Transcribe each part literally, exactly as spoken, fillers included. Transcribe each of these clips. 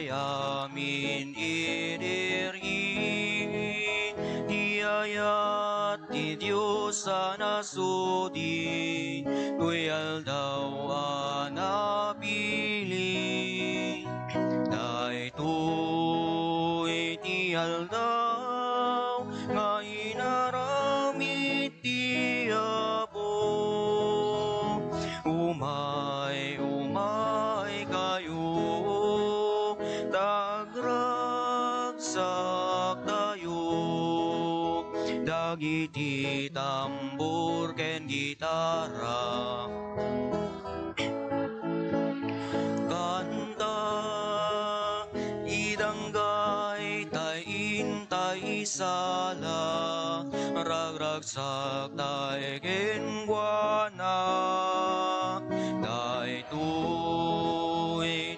Amin idi ti ayat ti Dios a nasudi, toy aldaw a napili. Daytoy ti aldaw nga inaramid ti Apo. Umay, umay kayo, ta agragsak tayo. Dagiti tambor ken gitara. Kanta, idanggay tay intay isala, ragragsak tay kenkuana. Daytoy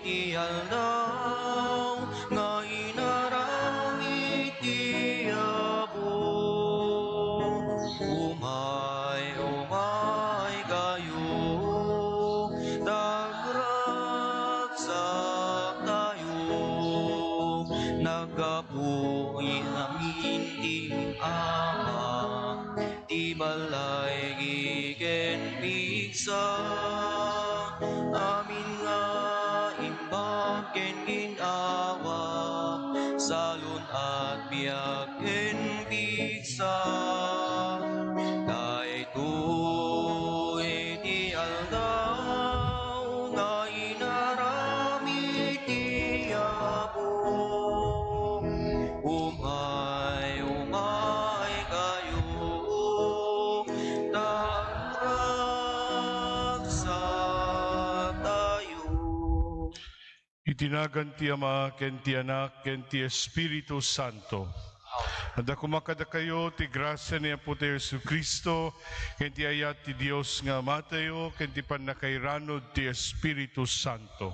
ti aldaw nga inaramid ti Apo. Umay, umay kayo, ta agragsak tayo. Naggapu amin ti Ama, ti balay ken pigsa, amin nga imbag ken gin-awa, salun-at biag ken pigsa. Daytoy ti aldaw nga inaramid ti Apo. Umay, umay kayo, ta agragsak tayo. Iti nagan ti Ama, ken ti Anak, ken ti Espiritu Santo. Adda koma kadakayo ti grasia ni Apotayo Jesu-Cristo, ken ti ayat ti Dios nga Amatayo, ken ti pannakairanod ti Espiritu Santo.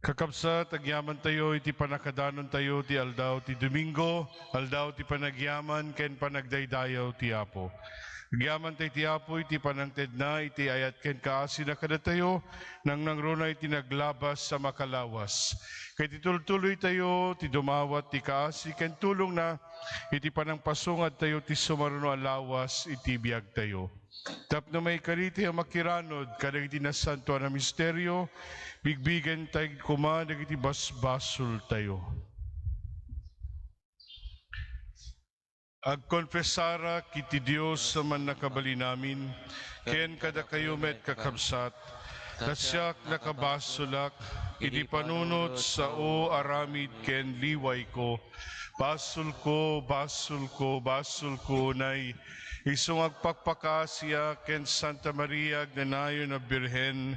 Kakabsat, agyamantayo iti pannakadanontayo ti aldaw ti Domingo, aldaw ti panagyaman ken panagdaydayaw ti Apo. Agyamantay ti Apo iti panangtedna iti ayat ken kaasina kadatayo, nangnangruna iti naglabas a makalawas. Ket itultuloytayo ti dumawat ti kaasi ken tulongna iti panangpasungadtayo ti sumaruno a lawas iti biagtayo. Tapno maikaritayo a makiranod kadagiti nasantoan a misterio, bigbigentayo koma dagiti basbasoltayo. Agkonfesarak iti Dios a Mannakabalin-amin, ken kadakayo met, kakabsat, ta siak nakabasolak iti panunot, sao, aramid, ken liwayko. Basolko, basolko, basolko, unay, isu nga agpakpakaasiak ken Santa Maria agnanayon a Birhen,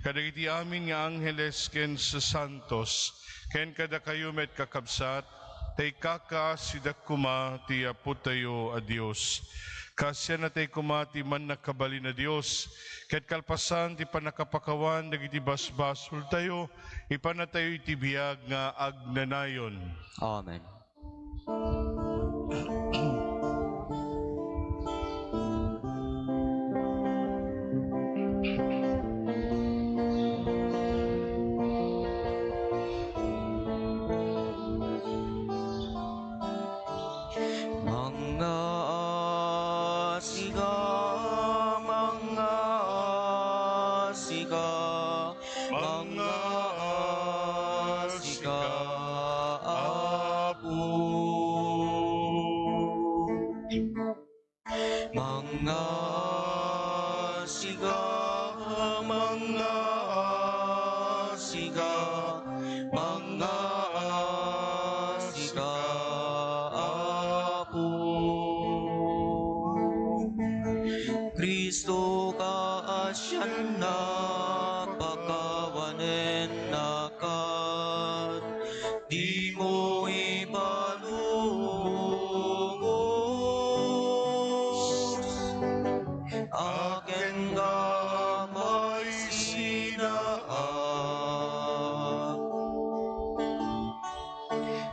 kadagiti amin nga angheles ken sasantos, ken kadakayo met, kakabsat, ta ikakaasidak koma ti Apotayo a Dios. Kaasiannatayo koma ti Mannakabalin a Dios, ket kalpasan ti pannakapakawan dagiti basbasoltayo, ipanatayo iti biag nga agnanayon. Amen. Mangngaasi ka, mangngaasi ka, mangngaasi ka, Apo. Mangngaasi ka, mangngaasi ka, mangngaasi ka, Apo. Cristo, kaasiannak, pakawanennak, ket dimo ipalubos a kenka pay sinaak.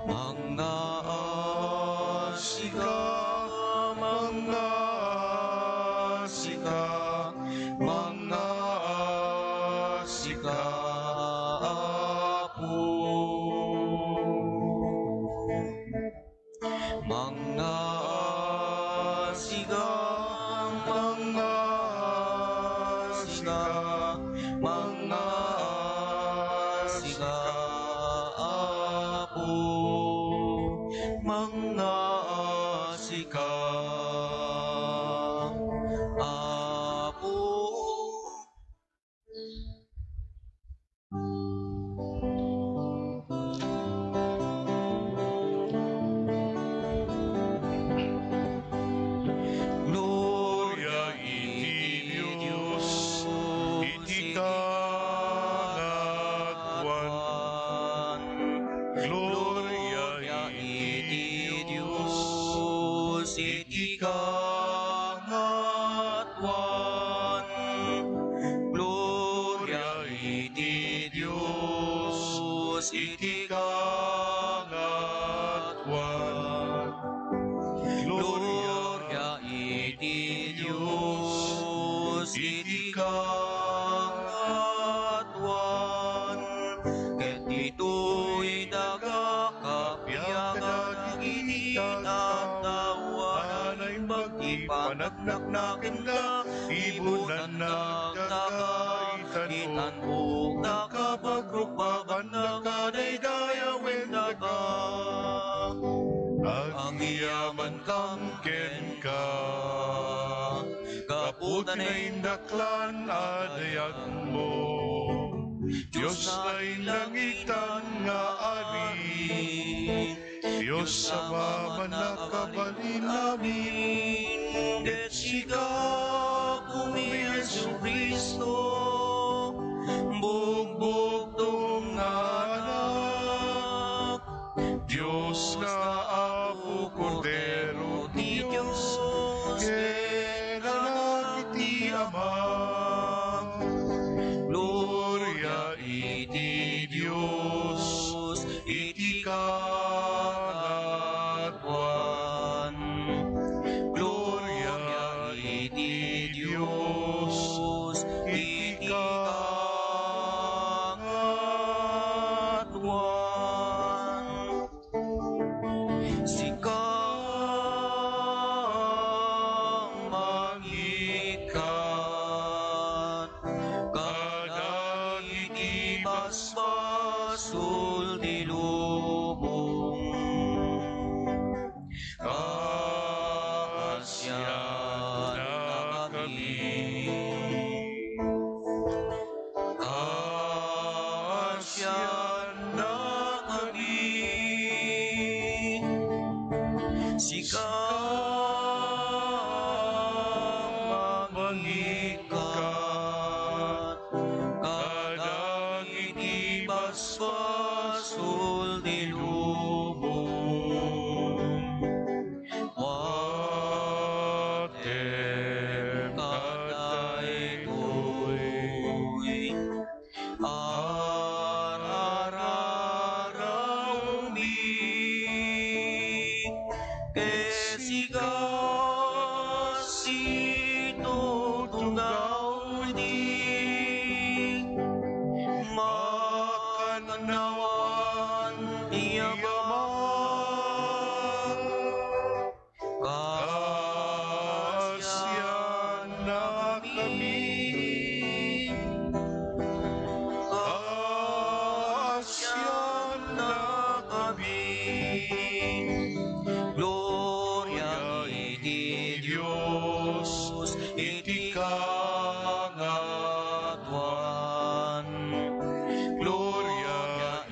Mangngaasi ka, mangngaasi ka, mangngaasi ka, Apo. Mangngaasiga, mangngaasiga, mangngaasiga, Apo, mangngaasika, Apo. Gloria iti Dios iti kaangaduan. Gloria iti Dios iti kaangaduan. Gloria iti Dios iti kaangaduan. Gloria iti Dios iti kaangaduan. Ket ditoy daga kabiagan dagiti tattao a naimbag ti panagtagna kenka, ibunannakdaka, itan-okdaka, pagrukbabannaka daydayawendaka. Agyamankam kenka gapu ta naindaklan a dayagmo, Dios nainlangitan nga Ari. Dios Ama, Mannakabalin-amin, ket sika, Apomi Jesu-Cristo, bugbugtong nga Anak, Dios nga Apo, Kordero ti Dios, ket Anak ti Ama. Gloria iti Dios iti kaangaduan. Gloria iti Dios iti kaangaduan. Sika mangikkan kadagiti basbasol ti lubong. Kaasiannakami. Sika mangikkan kadagiti basbasol ti lubong. Watem kadaytoy arararawmi, ket sika situtugaw iti makannawan ti Ama. Kaasiannakami. Kaasiannakami. Gloria iti Dios iti kaangaduan. Gloria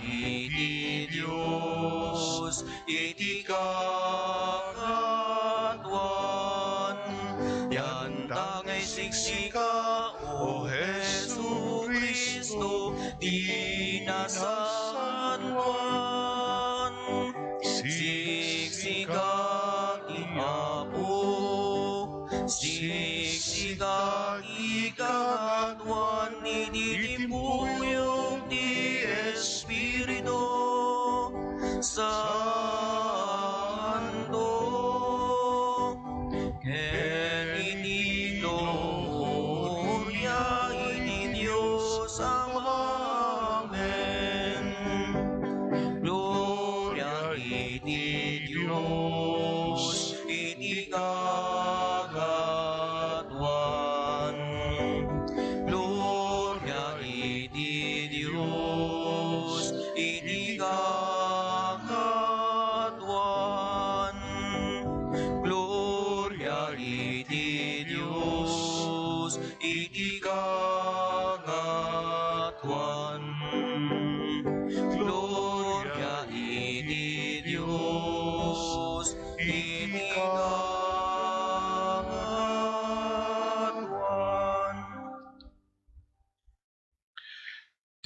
iti Dios iti kaangaduan. Yantangay siksika, O Jesu-Cristo, ti nasantoan. Siksika ti Apo, siksika ti kaangaduan iti timpuyog ti Espiritu Santo. Ken iti gloria iti Dios Ama. Amen.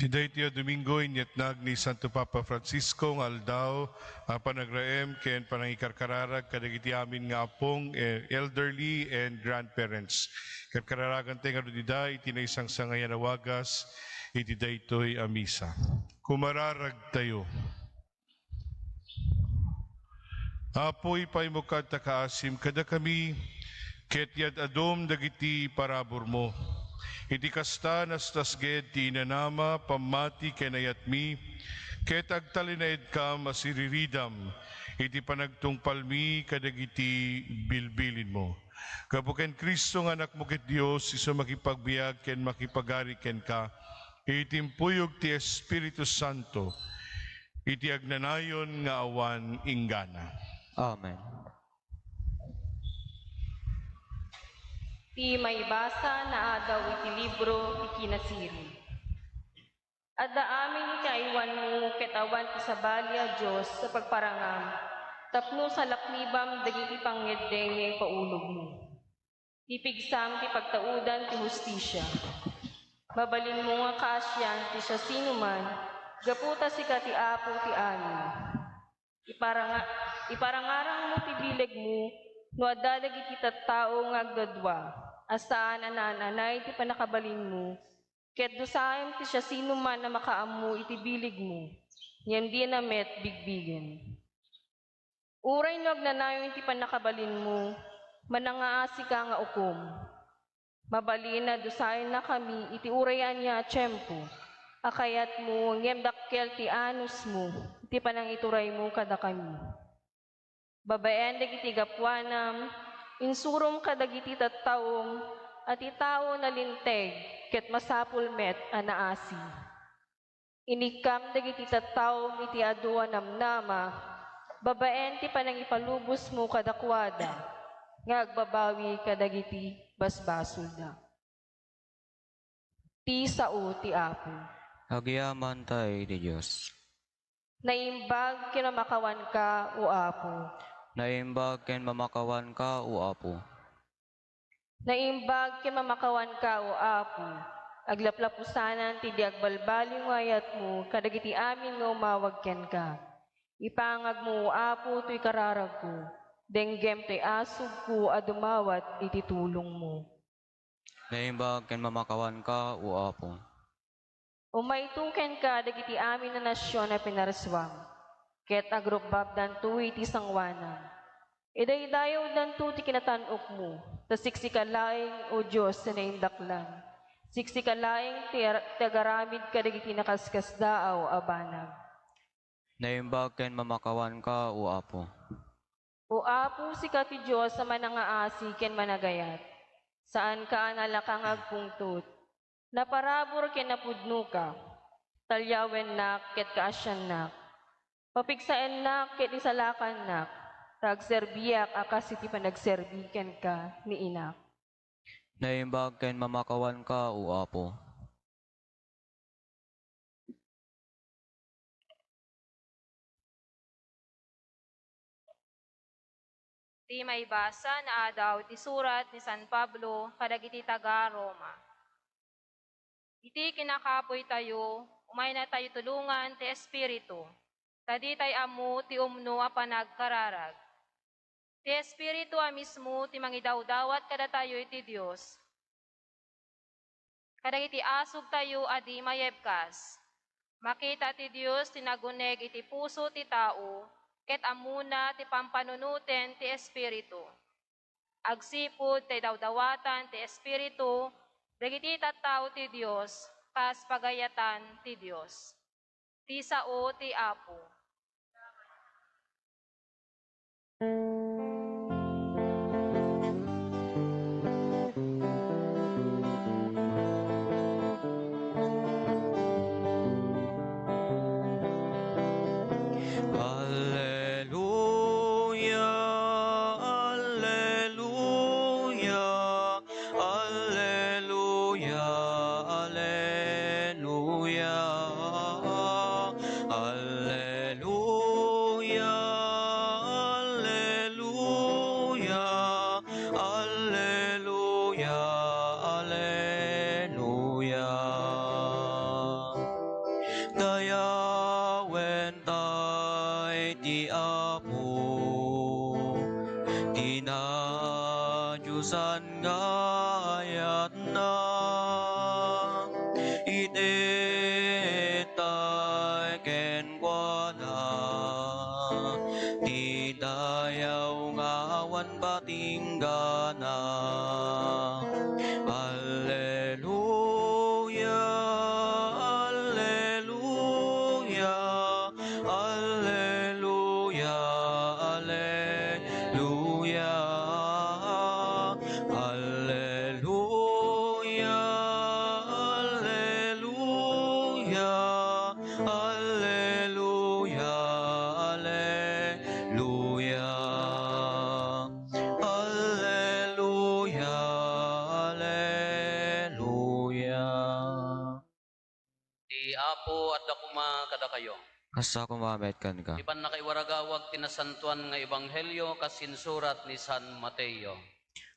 Iti daytoy a Domingo, inyatnag ni Santo Papa Francisco nga aldaw a panagraem ken panangikarkararag kadagiti amin nga apong, eh, elderly and grandparents. Karkararagan tayo ngarud ida iti naisangsangayan a wagas iti daytoy a misa. Kumararagtayo. Apo, ipaymo kadta kaasim kadakami, ket yad-adom dagiti paraburmo. Iti kasta, nastasged ti inanama, pammati ken ayatmi, ket agtalinaedkam a siriridam iti panagtungpalmi kadagiti bilbilinmo. Gapu ken Cristo nga Anakmo ket Dios, isu makipagbiag ken makipagari kenka, iti impuyog ti Espiritu Santo, iti agnanayon nga awan inggana. Amen. Ti maibasa naadaw iti libro ti Kinasirim. Adda amin iti aywanmo ket awan ti sabali a Dios a pagparangam tapno salaknibam dagiti pangngeddeng nga ipaulogmo. Ti pigsam ti pagtaudan ti hustisia. Mabalinmo nga kaasian ti siasinoman, gapu ta sika ti Apo ti amin. Iparanga-, iparangarangmo ti bilegmo no adda dagiti tattao nga agdadua a saan a naan-anay ti pannakabalinmo, ket dusaem ti siasinoman a makaammo iti bilegmo, ngem dina met bigbigen. Uray no agnanayon ti pannakabalinmo, manangaasika nga ukom. Mabalin a dusaennakami iti uray ania a tiempo a kayatmo, ngem dakkel ti anusmo iti panangituraymo kadakami. Babaen dagiti gapuanam, insurom kadagiti tattaom a ti tao nalinteg ket masapul met a naasi. Inikkam dagiti tattaom iti adu a namnama babaen ti panangipalubosmo kadakuada nga agbabawi kadagiti basbasolda. Ti sao ti Apo. Agyamankami iti Dios. Naimbag ken mamakawanka, O Apo. Naimbag ken mamakawanka, O Apo. Naimbag ken mamakawanka, O Apo. Aglaplapusanan ti di agbalbaliw nga ayatmo kadagiti amin nga umawag kenka. Ipangagmo, O Apo, toy kararagko. Denggem toy asugko a dumawat iti tulongmo. Naimbag ken mamakawanka, O Apo. Umayto kenka dagiti amin a nasion a pinarsuam, ket agrupbabdanto iti sangoanam. Idaydayawdanto ti kinatan-okmo, ta siksika laeng, O Dios, ti naindaklan. Siksika laeng ti ar-, ti agaramid kadagiti nakaskasdaaw a banag. Naimbag ken mamakawanka, O Apo. O Apo, sika ti Dios a manangaasi ken managayat. Saanka a nalaka nga agpungtot. Naparabur ken napudnoka. Taliawennak ket kaasiannak. Papigsaennak ket isalakannak, ta agserbiak a kas iti panagserbi kenka ni inak. Naimbag ken mamakawanka, O Apo. Ti maibasa naadaw iti surat ni San Pablo kadagiti taga-Roma. Iti kinakapuy tayo, umayna tayo tulongan ti Espiritu, ta ditay ammo ti umno a panagkararag. Ti Espiritu a mismo ti mangidawdawat kadatayo iti Dios. Kadagiti asugtayo a di mayebkas. Makita ti Dios ti naguneg iti puso ti tao, ket ammona ti pampanunoten ti Espiritu. Agsipud ta idawdawatan ti Espiritu dagiti tattao ti Dios kas pagayatan ti Dios. Ti sao ti Apo. Alleluia, alleluia, alleluia, alleluia, alleluia, alleluia, alleluia, alleluia. Ay ti Apo, ti nadiosan nga ayatna, itedtay kenkuana ti dayaw nga awan patinggana. Alleluia, alleluia, alleluia, alleluia. Alleluia, alleluia, alleluia, alleluia. Alleluia, alleluia. Ti Apo adda koma kadakayo. Kasta koma met kenka. Ti pannakaiwaragawag ti nasantoan nga ebanghelio kas insurat ni San Mateo.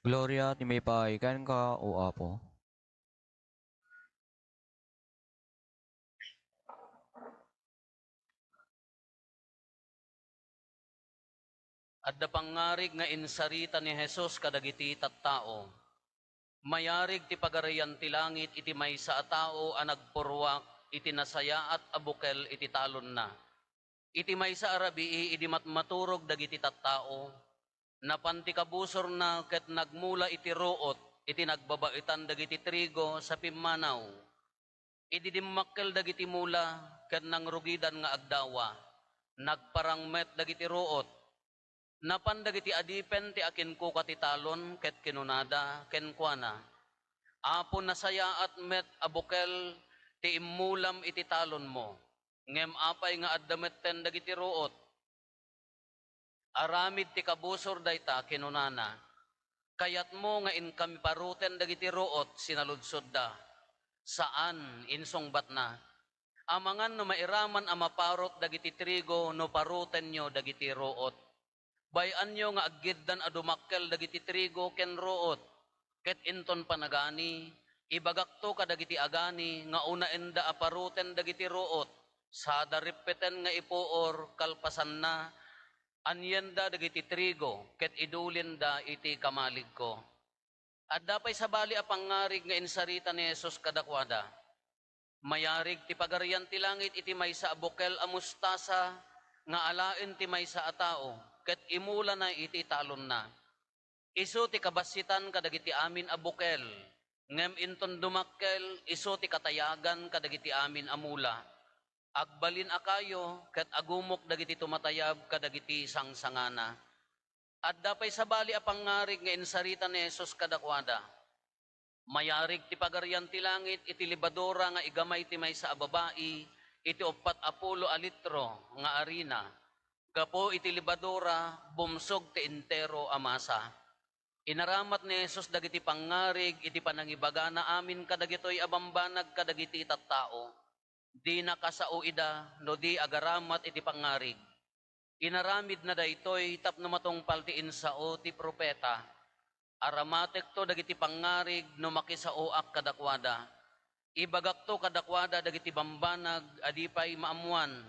Gloria ti maipaay kenka, O Apo. Adda pangngarig nga insarita ni Jesus kadagiti tattao. Mayarig ti Pagarian ti Langit iti maysa a tao a nagpurruak iti nasayaat a bukel iti talonna. Iti maysa a rabii, idi matmaturog dagiti tattao, napan ti kabusorna ket nagmula iti ruot iti nagbabaetan dagiti trigo sa pimmanaw. Idi dimmakkel dagiti mula ket nangrugidan nga agdawa, nagparang met dagiti ruot. Napan dagiti adipen ti akinkuka ti talon ket kinunada kenkuana, "Apo, nasayaat met a bukel ti immulam iti talonmo, ngem apay nga adda metten dagiti ruot?" Aramid ti kabusor dayta, kinunana, "Kayatmo nga inkami paruten dagiti ruot?" Sinaludsodda, "Saan," insungbatna. "Amangan no mairaman a maparut dagiti trigo no parutenyo dagiti ruot. Bay-anyo nga aggiddan a dumakkel dagiti trigo ken ruot. Ket inton panagani, ibagakto kadagiti agani nga unaenda a paruten dagiti ruot, sada rippeten nga ipuor, kalpasanna, anienda dagiti trigo ket idulinda iti kamaligko." Adda pay sabali a pangngarig nga insarita ni Jesus kadakuada. Mayarig ti Pagarian ti Langit iti maysa a bukel a mostasa nga alaen ti maysa a tao, ket imulana iti talonna. Isu ti kabassitan kadagiti amin a bukel, ngem inton dumakkel, isu ti katayagan kadagiti amin a mula. Agbalin a kayo, ket agumok dagiti tumatayab kadagiti sangsangana. Adda pay sabali a pangngarig nga insarita ni Jesus kadakuada. Mayarig ti Pagarian ti Langit iti lebadura nga igamay ti maysa a babai iti uppat a pulo a litro nga arina. Gapu iti lebadura, bumsog ti entero a masa. Inaramat ni Jesus dagiti pangngarig iti panangibagana amin kadagitoy a bambanag kadagiti tattao. Dina kasao ida no di agaramat iti pangngarig. Inaramidna daytoy tapno matungpal ti insao ti profeta. Aramatekto dagiti pangngarig no makisaoak kadakuada. Ibagakto kadakuada dagiti bambanag a di pay maammuan,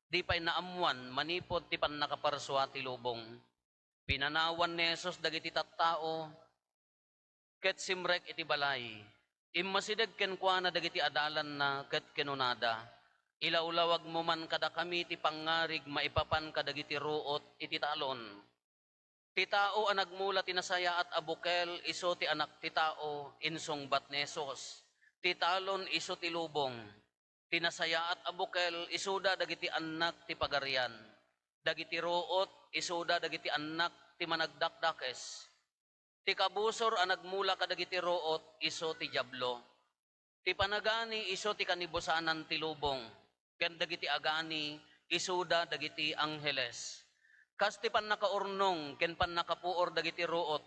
di pay naammuan manipud ti pannakaparsua ti lubong. Pinanawan ni Jesus dagiti tattao, ket simrek iti balay. Immasideg kenkuana dagiti adalanna ket kinunada, "Ilawlawagmo man kadakami ti pangngarig maipapan kadagiti ruot iti talon." "Ti tao a nagmula ti nasayaat a bukel, isu ti Anak ti Tao," insungbat ni Jesus. "Ti talon isu ti lubong. Ti nasayaat a bukel, isuda dagiti annak ti Pagarian. Dagiti ruot, isuda dagiti annak ti Managdakdakes. Ti kabusor a nagmula kadagiti ruot, isu ti Diablo. Ti panagani, isu ti kanibusanan ti lubong, ken dagiti agani, isuda dagiti angheles. Kas ti pannakaurnong ken pannakapuor dagiti ruot,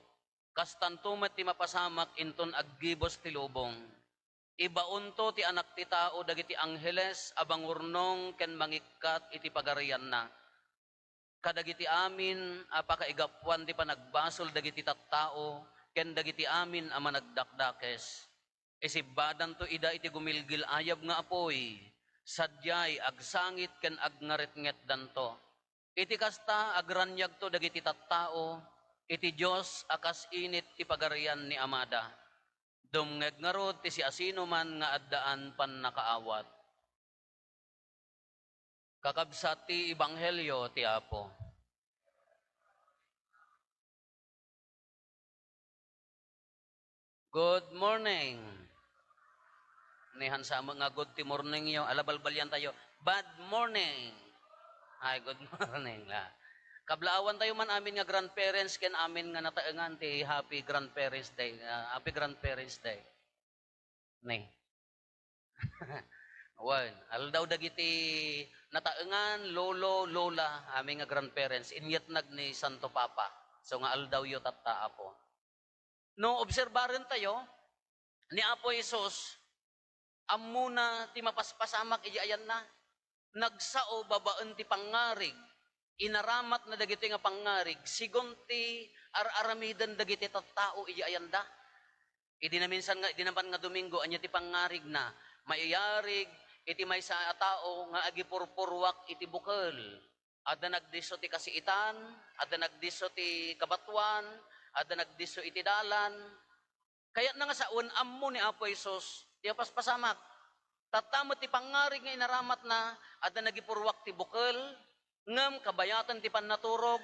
kastanto met ti mapasamak inton aggibus ti lubong. Ibaonto ti Anak ti Tao dagiti angheles a mangurnong ken mangikkat iti pagarianna kadagiti amin a pakaigapuan ti panagbasol dagiti tattao ken dagiti amin a managdakdakes. Isibbadanto ida iti gumilgil-ayab nga apuy. Sadiay, agsangit ken agngaretngetdanto. Iti kasta, agraniagto dagiti tattao iti Dios a kas init ti pagarian ni Amada. Dumngeg ngarud ti siasinoman nga addaan pannakaawat. Kakabsat ti ebanghelio ti Apo. Good morning. Ni, hansa met nga good ti morningyo. Ala, balbaliantayo. Bad morning. Ay, good morning la. Kablaawantayo man amin nga grandparents ken amin nga nataengan ti happy grandparents day. Ah, happy grandparents day. Ni. Wen, aldaw dagiti nataengan, lolo, lola, amin nga grandparents, inyatnag ni Santo Papa. So nga aldawyo tatta, Apo. No obserbarentayo, ni Apo Jesus, ammona ti mapaspasamak idiay ayanna. Nagsao babaen ti pangngarig, inaramatna dagitoy nga pangngarig, sigun ti ar-aramiden dagiti tattao idiay ayanda. Idi naminsan nga, idi napan nga Domingo, ania ti pangngarigna? Maiyarig iti maysa a tao nga agipurpurruak iti bukel. Adda nagdisso ti kasiitan, adda nagdisso ti kabatoan, adda nagdisso iti dalan. Kayatna nga sawen, ammo ni Apo Jesus ti mapaspasamak. Tatta met ti pangngarig nga inaramatna, adda nagipurruak ti bukel, ngem kabayaten ti pannaturog,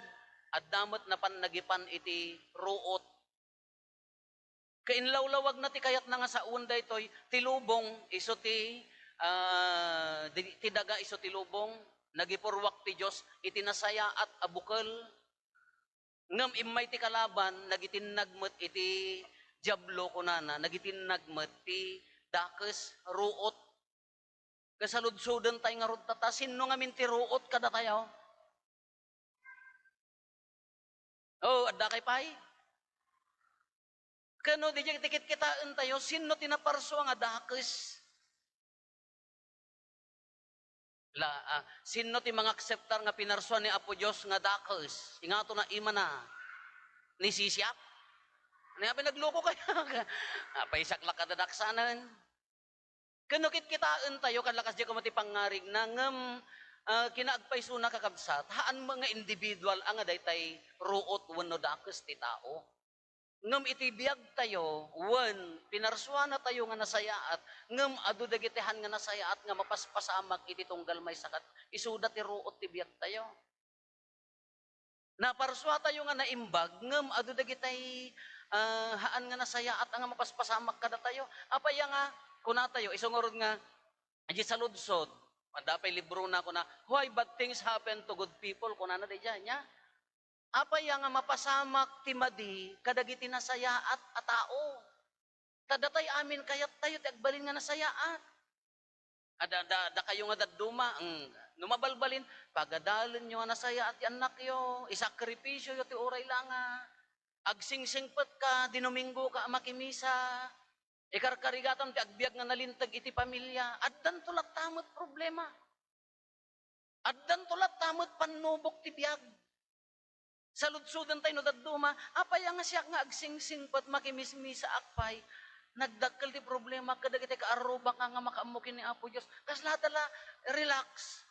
adda met napan nagipan iti ruot. Kainlawlawagna ti kayatna nga sawen daytoy, ti lubong isu ti, ah, di, ti daga isu ti lubong, nagipurruak ti Dios iti nasayaat a bukel. Ngem immay ti kalaban, nagitinnag met iti Diablo, kunana, nagitinnag met ti dakes, ruot. Kasaludsodentayo ngarud tatta, sinno ngamin ti ruot kadatayo? Oh, adda kay pay? Ken no diay ti kitkitaentayo, sinno ti naparsua nga dakes? La, ah, sinno ti mangakseptar nga pinarsuan ni Apo Dios nga dakes? Ingato na imana ni sisiak? Ni apay nagluko kayo? Apay sakla kadadaksanen? Ken no kitkitaentayo, kallakas di koma ti pangngarigna, ngem, ah, kinaagpaysona, kakabsat, haan met nga individual a nga daytay ruot wenno dakes ti tao. Ngem iti biagtayo, wen, pinarsuanatayo nga nasayaat, ngem adu dagiti haan nga nasayaat nga mapaspasamak iti tunggal maysa ket isuda ti ruot ti biagtayo. Naparsuatayo nga naimbag, ngem adu dagitay, ah, haan nga nasayaat a nga mapaspasamak kadatayo. Apay a nga kunatayo, isu ngarud nga, idiay saludsod, adda pay librona, kuna, "Why bad things happen to good people?" kunana daydiay, nia? Apay a nga mapasamak ti madi kadagiti nasayaat a tao? Ta datay amin kayattayo ti agbalin nga nasayaat. Adda, da, dakayo nga dadduma, mm, no mabalbalin, pagadalenyo nga nasayaat ti annakyo, isakripisyoyo ti uray la nga agsingsingpetka, dinuminggoka a makimisa, ikarkarigatam ti agbiag nga nalinteg iti pamilia, addanto latta met problema. Addanto latta met pannubok ti biag. Saludsodentayo no dadduma, apay a nga siak nga agsingsingpet, makimismisaak pay, nagdakkel ti problema kadagiti kaarrubak nga, nga makaammo ken ni Apo Dios. Kasla ta la, relax.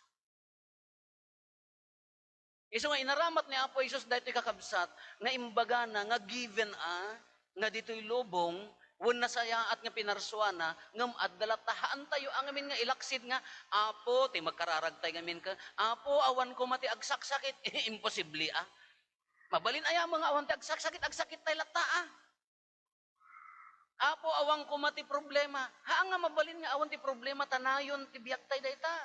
Isu nga inaramat ni Apo Jesus daytoy, kakabsat, nga imbagana nga given a, nga ditoy lubong, wen nasayaat nga pinarsuana, ngem adda latta, haantayo a ngamin nga ilaksid nga, "Apo, ti magkararagtay ngamin ka, Apo, awan koma ti agsaksakit." Imposible a. Mabalin aya nga awan ti agsaksakit, agsakittay latta a. "Apo, awan koma ti problema." Haan nga mabalin nga awan ti problema, ta nayon ti biagtay dayta.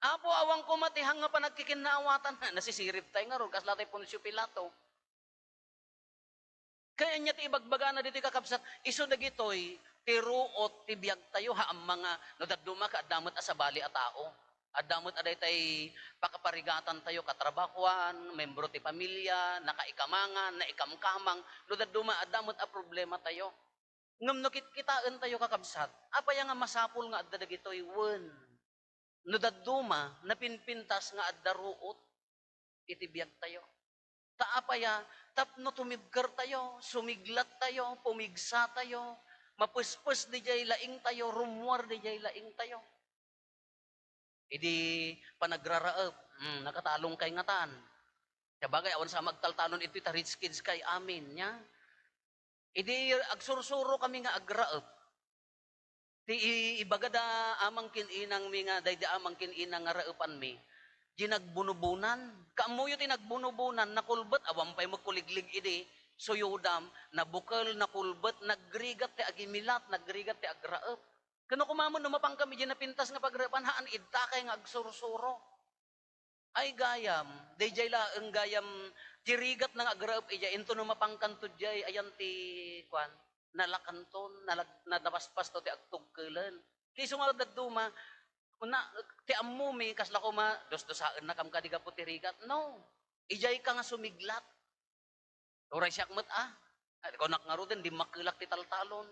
"Apo, awan koma ti haan nga panagkikinnaawatan." Nasisiriptay ngarud, kasla tay Poncio Pilato. Kaya ania ti ibagbagana ditoy, kakabsat, isu dagitoy ti ruot ti biagtayo, haan nga no dadduma ka, adda met a sabali a tao. Adda met a daytay pakaparigatantayo, katrabahoan, membro ti pamilia, nakaikamangan, naikamkamang, no dadduma, adda met a problematayo. Ngem no kitkitaentayo, kakabsat, apay a nga masapul nga adda dagitoy? Wen, no dadduma, napinpintas nga adda ruot iti biagtayo. Ta apay a, tapno tumibkertayo, sumiglattayo, pumigsatayo, mapespes didiay laingtayo, rummuar didiay laingtayo. Idi panagraraep, hmm, nakatalongkay ngatan. Sabagay, awan sa magtaltalon itoy ta rich kids kay amin, nya. Idi agsursuro kami nga agraep, ti i-, ibagada amang ken inangmi nga daydi amang ken inang nga raepanmi, di nagbunubonan. Kaammoyo ti nagbunubonan, nakulbet, awan pay met kuliglig idi, suyodam, nabukel, nakulbet, nagrigat ti agimilat, nagrigat ti agraep. Ken no kumamen no mapankami di napintas nga pagraepan, haan idtakay nga agsursuro. Ay gayam, daydiay laeng gayam ti rigatna nga agraep idiay, intono mapangkanto diay, ayan ti, kuan, nalakanton, nalag-, na-, napaspasto ti agtugkelen. Ti isu nga dadduma, na, ti ammomi, kasla koma, dusdusaennakam kadi gapu ti rigat. No. Idiayka nga sumiglat. Uray siak met, a. Kunak ngaruden, dimmakkelak ti taltalon.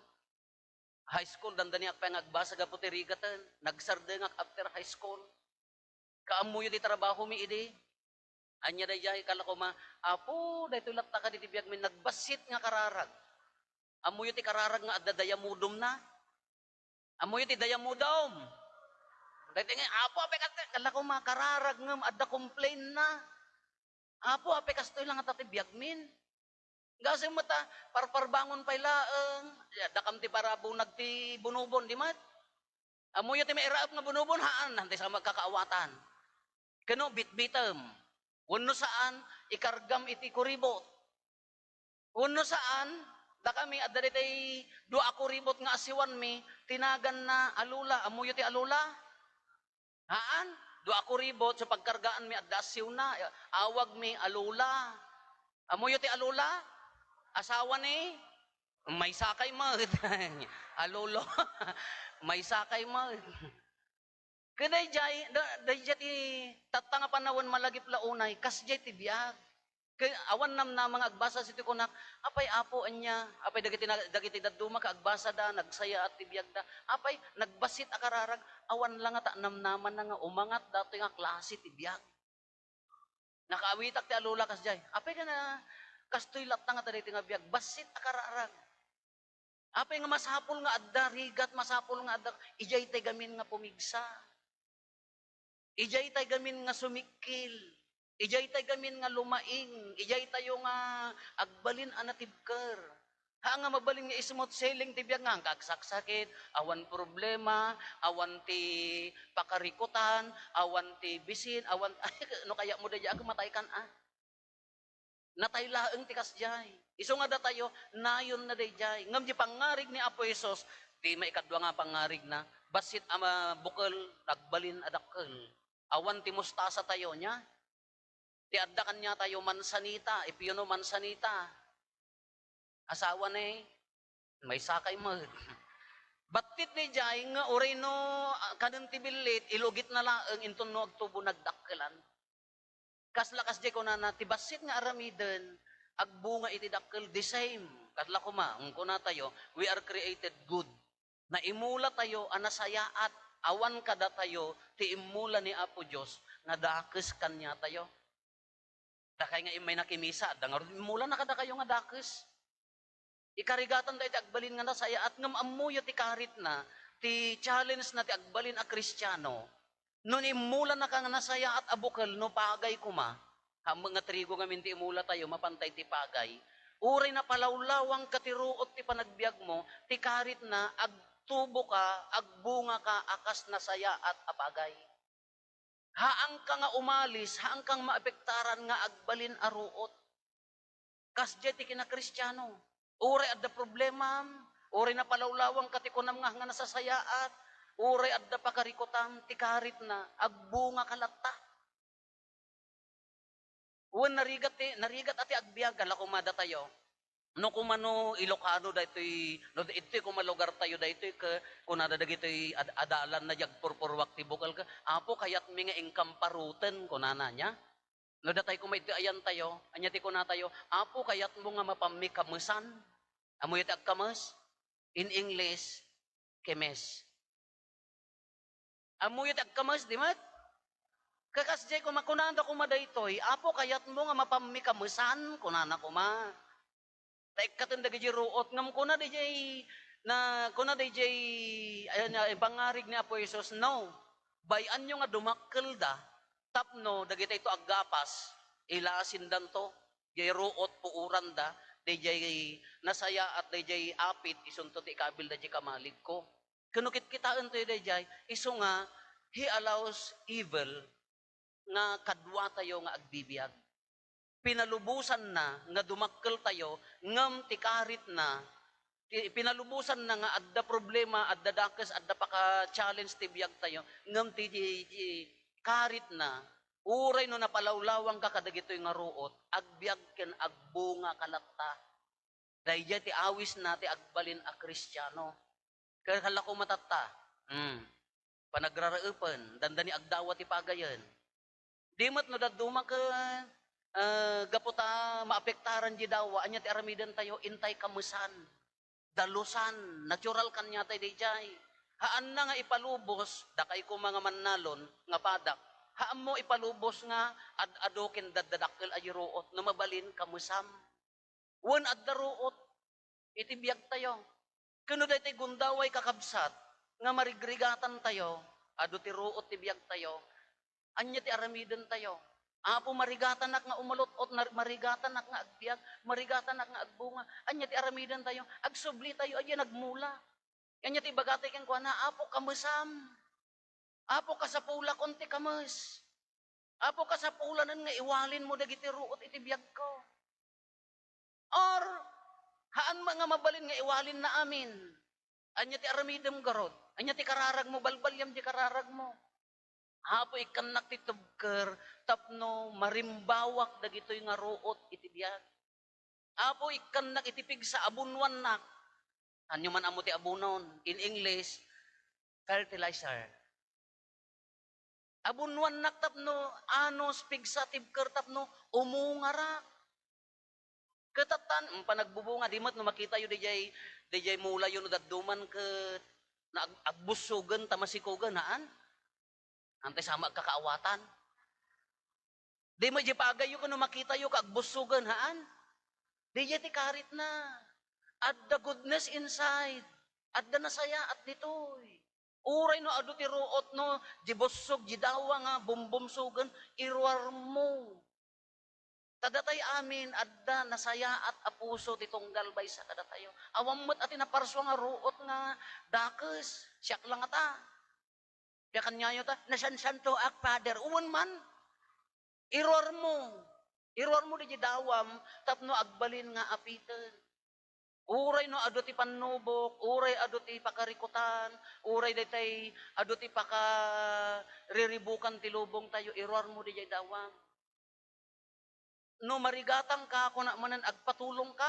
High school, dandaniak pay nga agbasa gapu ti rigaten. Nagsardengak after high school. Kaammoyo ti trabahomi idi? Ania daydiay, kala koma, Apo, daytoy latta kadi ti biagmi, nagbassit nga kararag. Ammoyo ti kararag nga adda dayamudomna? Ammoyo ti dayamudom? Daytoy nga, Apo, apay kastoy, kala koma, kararag ngem adda complainna. Apo, apay kastoy la ngata ti biagmin? Gasem met a, parparbangon pay laeng. Ya, dakam ti parabunag ti bunubon, di met? Ammoyo ti mairaep nga bunubon, haan, hantay sa magkakaawatan. Kano, bitbitem. Wenno saan, ikargam iti kuribot. Wenno saan, dakami, adda daytay dua a kuribot nga asiwanmi, ti naganna Alola. Ammoyo ti Alola? Haan, dua a kuribot, so pagkargaanmi, adda asiwna, awagmi, Alola. Ammoyo ti Alola? Asawa ni? Maysakay met. Alolo. Maysakay met. Ket daydiay, da-, daydiay ti tatta nga panawen malagip la unay, kasdiay ti biag. Ket awan namnama nga agbasa iti kunak, "Apay, Apo, ania? Apay dagiti na-, dagiti dadduma ket agbasada, nagsayaat ti biagda. Apay, nagbassit a kararag, awan la ngata namnamana nga umangat datoy nga klase ti biag." Nakaawitak ti Alola kasdiay, "Apay nga na, kastoy latta ngata daytoy nga biag, bassit a kararag." Apay nga masapul nga adda rigat, masapul nga adda, idiay tay gamin nga pumigsa. Idiay tay gamin nga sumikkil. Idiay tay gamin nga lumaing. Idiay tayo nga agbalin a natibker. Ha nga mabalin nga smooth sailing ti biag nga, agsaksakit, awan problema, awan ti pakarikutan, awan ti bisin, awan, ay, no kayatmo daydiay, agmataykan, a. Natay laeng ti kasdiay. Isu nga datayo, nayonna daydiay. Ngem di pangngarig ni Apo Jesus, ti maikadua nga pangngarigna, bassit a mabukel, agbalin a dakkel. Awan ti mustasa tayo, nia? Ti adda kaniatayo, mansanita, if you know mansanita. Asawa ni, maysakay met. Battit daydiay nga uray no, ah, kanen ti billit, ilugitna laeng inton no agtubo nagdakkelan. Kasla kasdiay kunana, ti bassit nga aramiden, agbunga iti dakkel, the same. Kasla koma, kunatayo, we are created good. Naimula tayo a nasayaat, awan kadatayo ti immula ni Apo Dios nga dakes kaniatayo. Dakay nga immay nakimisa, adda ngarud immulana kadakayo nga dakes. Ikarigatan dayta agbalin nga nasayaat, ngem ammoyo ti karitna, ti challenge na ti agbalin a Kristiano. No immulanaka nga nasayaat a bukel, no pagay koma, hammo nga trigo ngamin ti imulatayo, mapantay ti pagay. Uray napalawlawangka ti ruot ti panagbiagmo, ti karitna, agtuboka, agbungaka a kas nasayaat a pagay. Haanka nga umalis, haanka nga maapektaran nga agbalin a ruot. Kasdiay ti kinakristiano. Uray adda problemam, uray napalawlawangka ti kunam nga, nga nasasayaat, uray adda pakarikutam, ti karitna, agbungaka latta. Wen narigat ti, narigat a ti agbiag, kala koma datayo. No koma no Ilocano daytoy, no daytoy koma lugar tayo daytoy, ke, kunada dagitoy ad-, adalan na di agpurpurwak ti bukel, ke, "Apo, kayatmi nga inkam paruten," kunana, nia? No datay koma iti ayan tayo, ania ti kuna tayo, "Apo, kayatmo nga mapammi kamesan?" Ammoyo ti agkames? In English, kemes. Ammoyo ti agkames, di met? Kakasdiay koma, kunada koma daytoy, "Apo, kayatmo nga mapammi kamesan?" kunana koma. Ta ikkaten dagiti ruot, ngem kuna daydiay, na, kuna daydiay, ayan, ah, pangngarig ni Apo Jesus, "No. Bay-anyo nga dumakkelda tapno dagitoy to aggapas, ilasindanto, jay ruot puoranda, dayjay nasayaat, dayjay apit, isunto ti ikabilda jay kamaligko. Ken no kitkitaentayo dayjay, isu nga, He allows evil nga kaduatayo nga agbibiag. Pinalubosanna nga dumakkeltayo, ngem ti karitna, ti, pinalubosanna nga adda problema, adda dakes, adda paka-challenge ti biagtayo, ngem ti, ti, ti karitna, uray no napalawlawangka kadagitoy nga ruot, agbiag ken agbunga ka latta. Daydiay ti awisna ti agbalin a Kristiano. Ket kallako matatta, hmm, panagraraepen, dandani agdawa ti pagayen. Di met no dadduma ket, eh, gapu ta maapektaran di dawa, ania ti aramidentayo? Intay kamesan, dalusan, natural kaniatayo daydiay. Haanna nga ipalubos, dakay koma nga mannalon nga padak. Haanmo ipalubos nga ad-ado ken daddadakkel a ruot, no mabalin kamesam. Wen adda ruot iti biagtayo. Ken no daytoy gundaway, kakabsat, nga marigrigatantayo, adu ti ruot ti biagtayo, ania ti aramidentayo? Apo, marigatanak nga umalot-ot, nar-, marigatanak nga agbiag, marigatanak nga agbunga. Ania ti aramidentayo? Agsublitayo a diay nagmula. Ania ti ibagatayo kenkuana? Apo, kamesam. Apo, kasapulakon ti kames. Apo, kasapulanen nga iwalinmo dagiti ruot iti biagko. Or, haan met nga mabalin nga iwalinna amin. Ania ti aramidem garud? Ania ti kararagmo? Balbaliam ti kararagmo. Apo, ikkannak ti tubker tapno marimbawak dagitoy nga ruot iti biag. Apo, ikkannak iti pigsa, abunwannak. Anyo man ammo ti abunon? In English, fertilizer. Abunwannak tapno anus, pigsa, tibker tapno umungarak. Ket tattan, mm, panagbubunga, di met no makitayo dayjay, dayjay mulayo no dadduman ket na-, ag-, agbussogen ta masikogen, haan? Antay sama agkakaawatan. Di met diay pagayyo ket no makitayo ket agbussogen, haan? Dayjay ti karitna. Adda goodness inside. Adda nasayaat ditoy. Uray no adu ti ruot, no, di bussog, di dawa nga bumbumsogen, iruarmo. Ta datay amin, adda nasayaat a puso ti tunggal maysa kadatayo. Awan met a ti naparsua nga ruot nga dakes, siak la ngata. Ti kaniayo ta, "Nasansantoak, Father." Wen man, iruarmo. Iruarmo dayjay dawam tapno agbalin nga apiten. Uray no adu ti pannubok, uray adu ti pakarikutan, uray daytay adu ti pakariribukan ti lubongtayo, iruarmo dayjay dawam. No marigatangka, kuna manen, agpatulongka,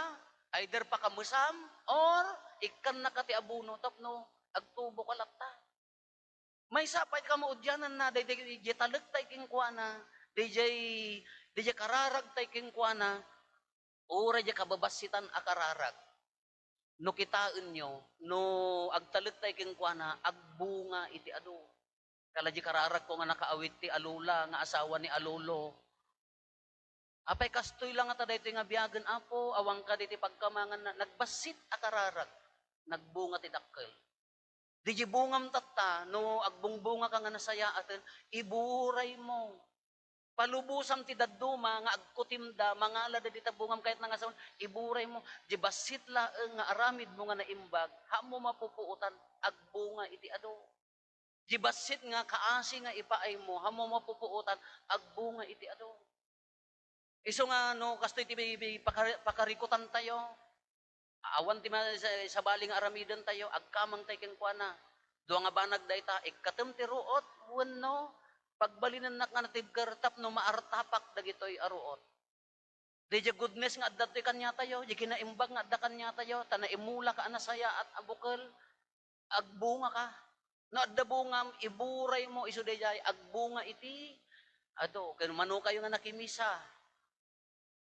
either pakamesam or ikkannaka ti abono tapno agtuboka latta. Maysa pay ti kamaudiananna, daydiay, daydiay talektayo kenkuana, daydiay, daydiay kararagtayo kenkuana, uray diay kababassitan a kararag. No kitaenyo, no agtalektayo kenkuana, agbunga iti adu. Kala diay kararagko nga nakaawit ti alula nga asawa ni alolo. Apay kastoy la ngata daytoy nga biagen, Apo? Awan kadi ti pagkamanganna? Nagbassit a kararag, nagbunga ti dakkel. Diay bungam tatta, no agbungbungaka nga nasayaaten, iburaymo. Palubosam ti dadduma nga agkutimda, mangalada dita bungam kayatna nga sawen, iburaymo. Diay bassit laeng nga aramidmo nga naimbag, haanmo mapupuotan, agbunga iti adu. Diay bassit nga kaasi nga ipaaymo, haanmo mapupuotan, agbunga iti adu. Isu nga no kastoy ti bi-, bi-, pakari-, pakarikutantayo, awan ti ma-, sa-, sabali nga aramidentayo, agkamangtayo kenkuana. Dua nga banag dayta, ikkatem ti ruot wenno pagbalinennak nga natibker tapno maartapak dagitoy a ruot. Daydiay goodness nga adda ditoy kaniatayo, diay kinaimbag nga adda kaniatayo, ta naimulaka a nasayaat a bukel, agbungaka. No adda bungam, iburaymo isu daydiay, agbunga iti adu. Ken manokayo nga nakimisa,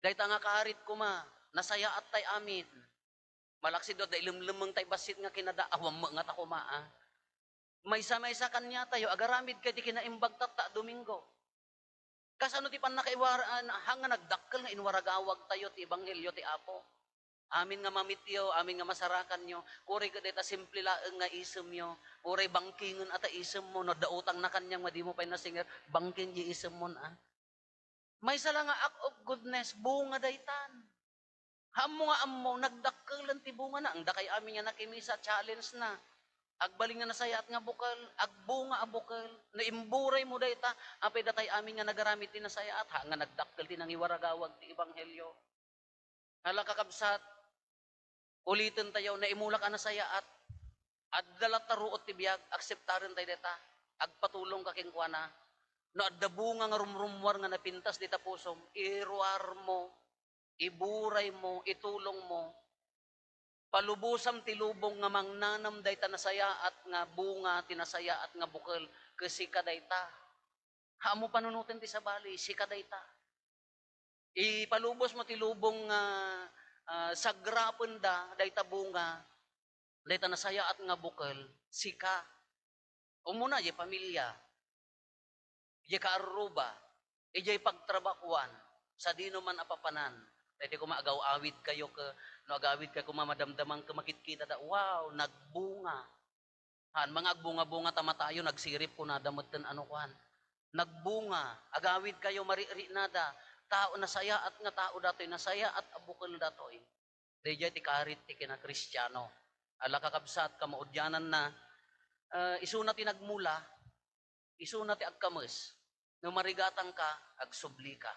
dayta nga karit koma, nasayaattay amin. Malaksid no adda ilemlemmengtay bassit nga kinada, awan met ngata koma, a. Maysa-maysa kaniatayo, agaramidkayo ti kinaimbag tatta a Domingo. Kasano ti pannakaiwar-, a, haan nga nagdakkel nga inwaragawagtayo ti ebanghelio ti Apo? Amin nga mamityo, amin nga masarakanyo, uray ket dayta simple laeng nga isemyo, uray bangkingen a ta isemmo, no adda utangna kaniam nga dimo pay nasinger, bangking diay isemmon, a. Maysa la nga act of goodness, bunga daytan. Ammo nga ammo, nagdakkelen ti bungana. Ang dakay amin nga nakimisa, challenge na. Agbalin nga nasayaat nga bukel, agbunga a bukel. No imburay mo dayta, apay datay amin nga nagaramid ti nasayaat, ha, nga nagdakkel ti nangiwaragawag ti ebanghelio. Ala, kakabsat, uliten tayo, naimulak a nasayaat. Adda latta ruot ti biag, akseptaren tayo dayta. Agpatulong ka kenkuana. No adda bunga nga rumrummuar nga napintas dita pusom, iruar mo, iburay mo, itulong mo. Palubosam ti lubong nga mangnanam dayta nasayaat nga bunga, ti nasayaat nga bukel, ket sika dayta. Ammo panunoten ti sabali, sika dayta. Ipalubos mo ti lubong nga, ah, sagrapenda dayta bunga, dayta nasayaat nga bukel, sika. Umuna, diay pamilia, diay kaarruba, idiay pagtrabahoan, sadino man a papanan. Daytoy koma agaw-awid kayo ke, no agawid kayo koma madamdamang ke, makitkitada, wow, nagbunga. Han, mga agbunga-bunga ta matayo, nagsirip kunada metten ano kuan. Nagbunga, agawid kayo, mariknada. Tao, nasayaat nga tao datoy, nasayaat a bukel datoy. Daydiay ti karit ti kinakristiano. Ala, kakabsat, kamaudiananna, eh, isuna ti nagmula, isuna ti agkames. No marigatangka, agsublika.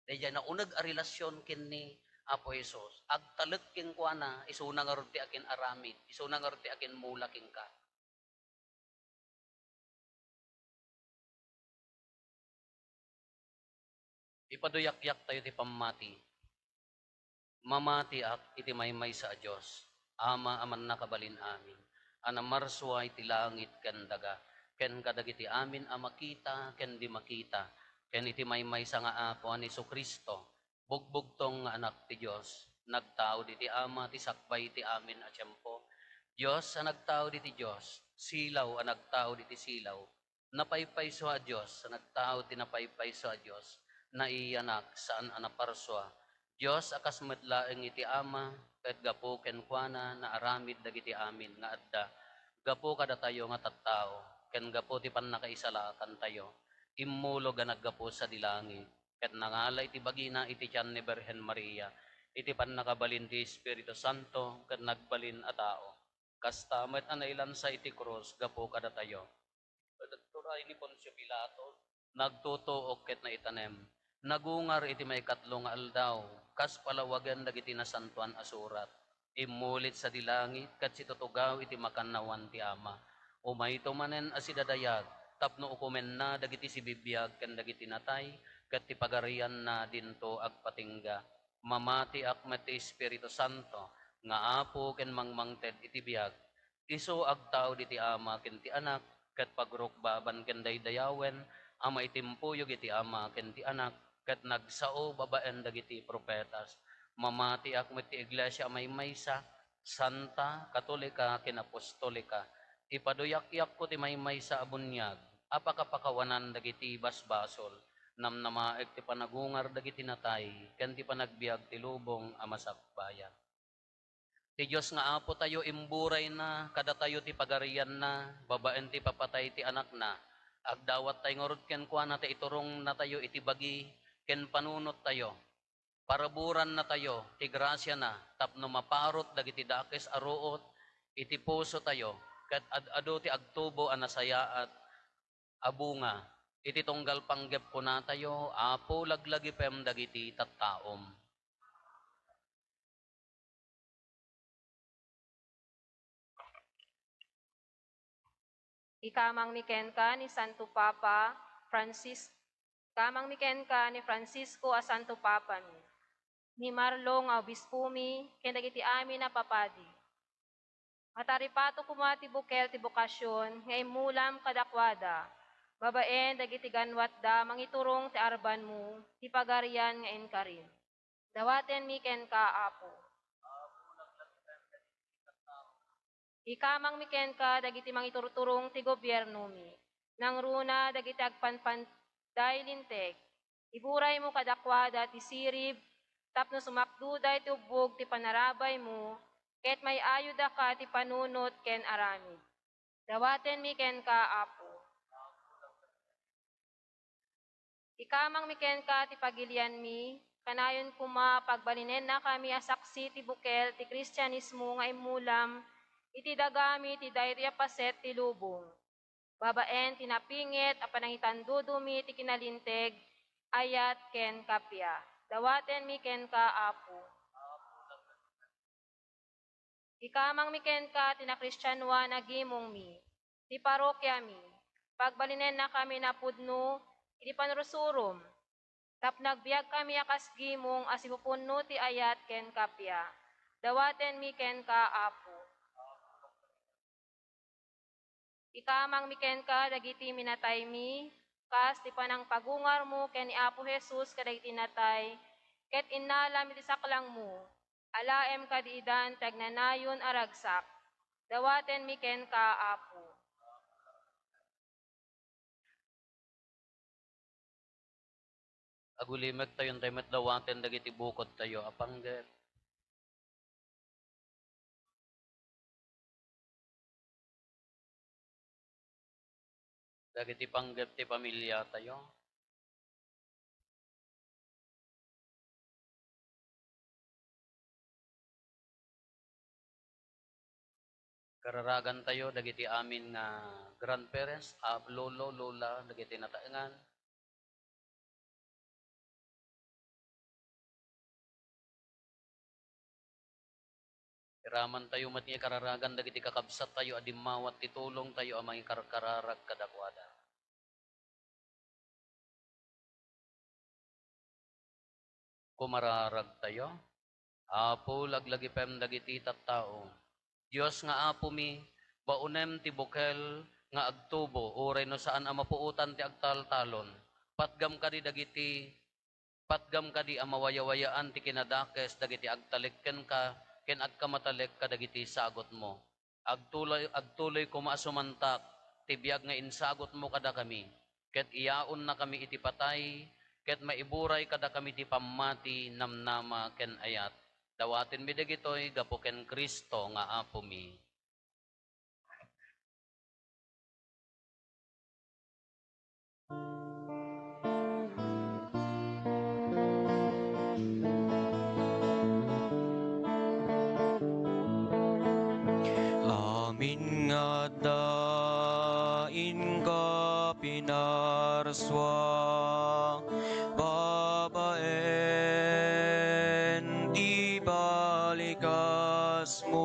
Daydiay nauneg a relasyon ken ni Apo Jesus. Agtalek kenkuana, isuna ngarud ti akin-aramid, isuna ngarud ti akin-mula kenka. Ipaduyakyak tayo ti pammati. Mamatiak iti maymaysa a Dios, Ama a mannakabalin amin, a namarsua iti langit ken daga, ken kadagiti amin a makita ken di makita, ken iti maymaysa nga Apo a ni Jesu-Cristo, bugbugtong nga Anak ti Dios, nagtaud iti Ama ti sakbay iti amin a tiempo. Dios a nagtaud iti Dios, silaw a nagtaud iti silaw, napaypayso a Dios a nagtaud ti napaypayso a Dios, naiyanak, saan a naparsua. Dios a kas met laeng iti Ama, ket gapu kenkuana naaramid dagiti amin nga adda. Gapu kadatayo nga tattao, ken gapu ti pannakaisalakantayo, immulog a naggapu sadi langit, ket nangala iti bagina iti tian ni Birhen Maria, iti pannakabalin ti Espiritu Santo, ket nagbalin a tao. Kasta met a nailansa iti krus gapu kadatayo. Ket ituray ni Poncio Pilato, nagtutuok ket naitanem. Nagungar iti maikatlo nga aldaw, kas palawagen dagiti Nasantoan a Surat. Immulit sadi langit ket situtugaw iti makannawan ti Ama. Umayto manen a sidadayag tapno ukomenna dagiti sibibiag ken dagiti natay, ket ti pagarianna dinto agpatingga. Mamatiak met ti Espiritu Santo nga Apo ken mangmangted iti biag. Isu agtaud iti Ama ken ti Anak, ket pagrukbaban ken daydayawen a maitimpuyog iti Ama ken ti Anak, ket nagsao babaen dagiti profetas. Mamatiak met ti iglesia a maymaysa, santa, katolika, ken apostolika. Ipaduyakyakko ti maymaysa a buniag a pakapakawanan dagiti basbasol, namnamaek ti panagungar dagiti natay, ken ti panagbiag ti lubong a masakbayan. Ti Dios nga Apotayo, imburayna kadatayo ti Pagarianna babaen ti ipapatay ti Anakna. Agdawattayo ngarud kenkuana ta iturongnatayo iti bagi ken panunottayo. Paraburannatayo ti grasiana tapno maparut dagiti dakes a ruot iti pusotayo ket ad-adu ti agtubo a nasayaat a bunga. Iti tunggal panggep kunatayo, Apo, laglagipem dagiti tattaom. Ikamangmi kenka ni Santo Papa Francis-, ikamangmi kenka ni Francisco a Santo Papami, ni Marlo nga Obispomi, ken dagiti amin a papadi. Mataripato koma ti bukel ti bokasion nga immulam kadakuada, babaen dagiti ganwatda mangiturong ti arbanmo ti Pagarian nga inkarim. Dawatenmi kenka, Apo. Ikamangmi kenka dagiti mangiturturong ti gobiernomi, nangruna dagiti agpanpanday linteg. Iburaymo kadakuada ti sirib tapno sumakduda iti ubbog ti panarabaymo, ket may-ayodaka ti panunot ken aramid. Dawatenmi kenka, Apo. Ikamangmi kenka ti pagilianmi, kanayon koma pagbalinennakami a saksi ti bukel ti Kristianismo nga immulam iti dagami ti daytoy a paset ti lubong. Babaen ti napinget a panangitandudomi ti kinalinteg, ayat ken kappia. Dawatenmi kenka, Apo. Ikamangmi kenka ti nakristianoan a gimongmi, ti parokiami. Pagbalinennakami napudno iti panurusurom, tapno agbiagkami a kas gimong a sipupunno ti ayat ken kappia. Dawatenmi kenka, Apo. Ikamangmi kenka dagiti minataymi, kas ti panangpagungarmo ken ni Apo Jesus kadagiti natay, ket innalam iti saklangmo, alaem kadi idan ti agnanayon a ragsak. Dawatenmi kenka, Apo. Agulimektayon tayo met dawaten dagiti bukodtayo a panggep. Dagiti panggep ti pamiliatayo. Kararagantayo dagiti amin nga grandparents, a, lolo, lola, dagiti nataengan. Iramantayo met nga ikararagantayo dagiti kakabsattayo a dimmawat ti tulongtayo a mangikarkararag kadakuada. Kumararagtayo. Apo, laglagipem dagiti tattao. Dios nga Apomi, baonem ti bukel nga agtubo, uray no saan a mapuotan ti agtaltalon. Patgam kadi dagiti, patgam kadi a mawayawayaan ti kinadakes dagiti agtalek kenka ken agkamatalek kadagiti sagutmo. Agtuloy, agtuloy koma a sumantak ti biag nga insagutmo kadakami, ket iyaonnakami iti patay, ket maiburay kadakami ti pammati namnama ken ayat. Dawatenmi dagitoy gapu ken Cristo nga Apomi. Amin nga adda inka pinarsua, babaen ti balikasmo,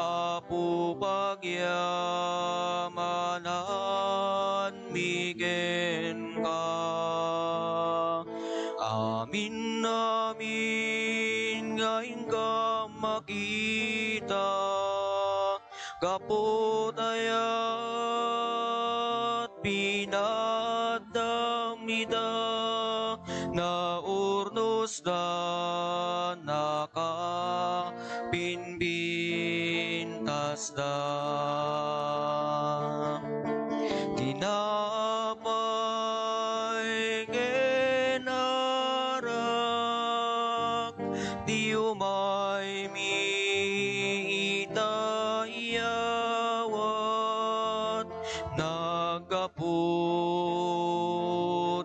Apo, pagyamananmi kenka. Amin, amin nga inka makita, gapu ta ayat pinaddam ita, naurnosda, nakapinpintasda. Tinapay ken arak, ti umaymi ita iyawat, naggapu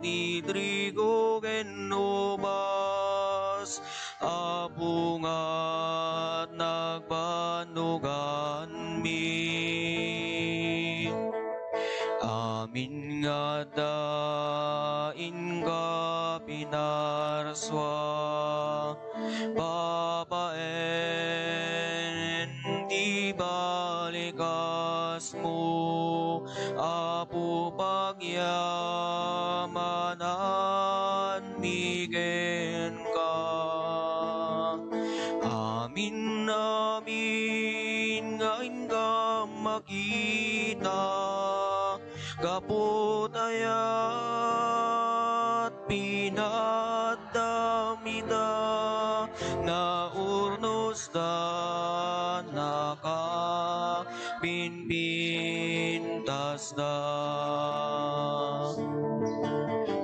ti trigo ken ubas, a bunga ti nagbannoganmi. Amin nga adda inka pinarsua, babaen ti balikasmo, Apo, pagyamananmi kenka. Amin, amin nga inka makita, gapu ta ayat pinaddam ita, naurnosda, nakapinpintasda.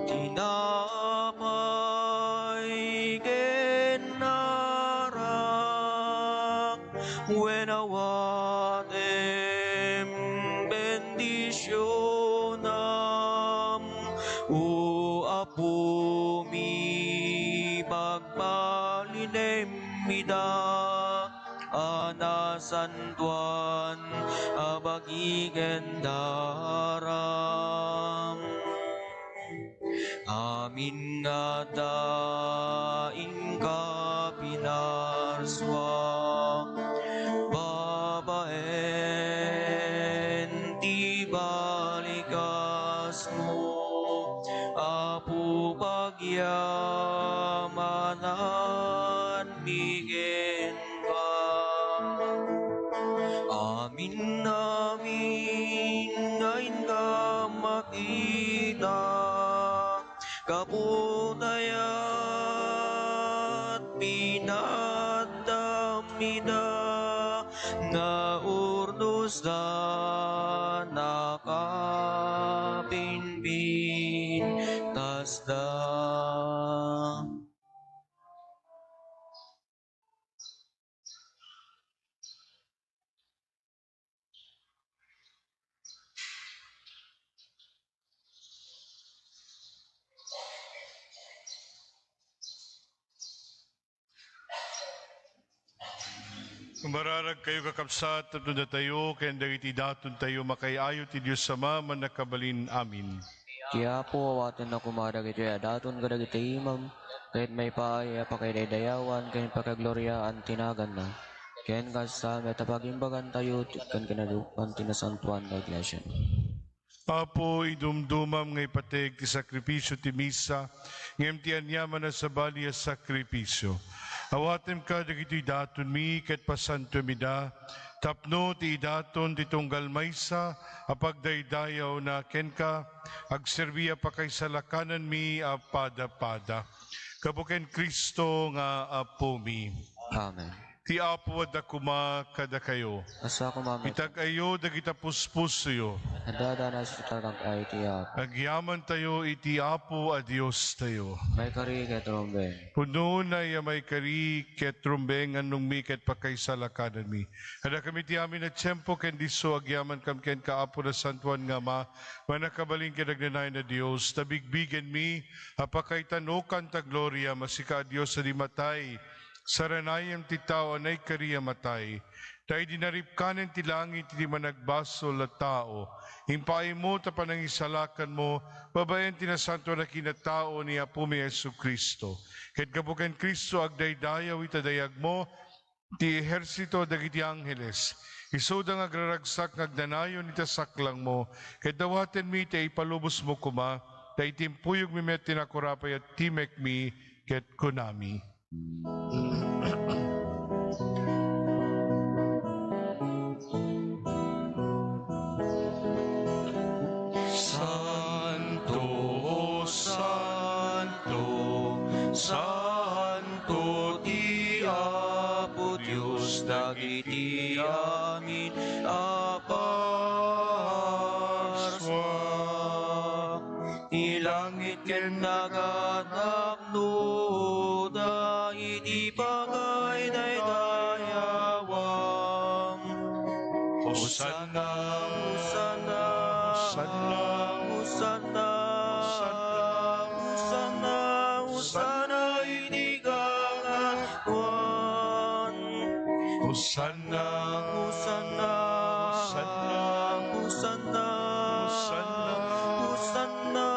Tinapay Wen awatem bendisionam, O Apomi, pagbalinem ida a nasantoan a bagi ken daram. Amin nga adda inka pinarsua babaen ti balikasmo, Apo, pagyamananmi kenka. Amin, amin nga inka makita, gapu ta iyat pinaaddam ida nga urdosda, nakapinpintasda. Umararag kayo, kakabsat, tapno datayo ken dagiti datontayo makaay-ayo ti Dios Ama, Mannakabalin. Amin. Ti Apo, awatenna koma dagitoy a daton kadagiti imam, ket maipaay a pakidaydayawan ken pakagloriaan ti naganna. Ken kasta met a pagimbagantayo ti, ken kinadukan ti nasantoan nga iglesia. Apo, idumdumam nga ipateg ti sakripisio ti misa, ngem ti aniaman a sabali a sakripisio. Awatem ka dagitoy datonmi ket pasantoem ida, tapno ti idaton ti tunggal maysa a pagdaydayawna kenka, agserbi a pakaisalakananmi a padapada. Gapu ken Cristo nga Apomi. Amen. Ti Apo adda koma kadakayo. Kasta koma met. Itag-ayyo dagita puspusoyo. Adda-adda a sitag-ay ti Apo. Agyamantayo iti Apo a Diostayo. Maikari ket rumbeng. Pudno unay a maikari ket rumbeng, annongmi ket pakaisalakananmi. Adda kami ti amin a tiempo ken disso agyamankam kenka, Apo, Nasantoan nga Ama, Mannakabalin ken Agnanayon a Dios, ta bigbigenmi a pakaitanokan ta gloria, masika a Dios a di matay, saranayem ti tao a naikari a matay. Ta idi naripkanen ti langit iti managbasol a tao, impaaymo ta panangisalakanmo babaen ti nasantoan a kinatao ni Apomi a Jesu-Cristo. Ket gapu ken Cristo, agdaydayaw ita dayagmo ti ehersito dagiti angheles. Isuda nga agraragsak nga agnanayon ita saklangmo, ket dawatenmi iti ipalubosmo koma, ta itimpuyogmi met ti nakurapay a timekmi, ket kunami. Santo, santo, santo ti Apo Dios dagiti amin a parsua. Ti langit ken daga tapnoda iti pagaydaydayawam. Hosanna, Hosanna, Hosanna, Hosanna, Hosanna, Hosanna iti kangatoan. Hosanna, Hosanna, Hosanna, Hosanna, Hosanna,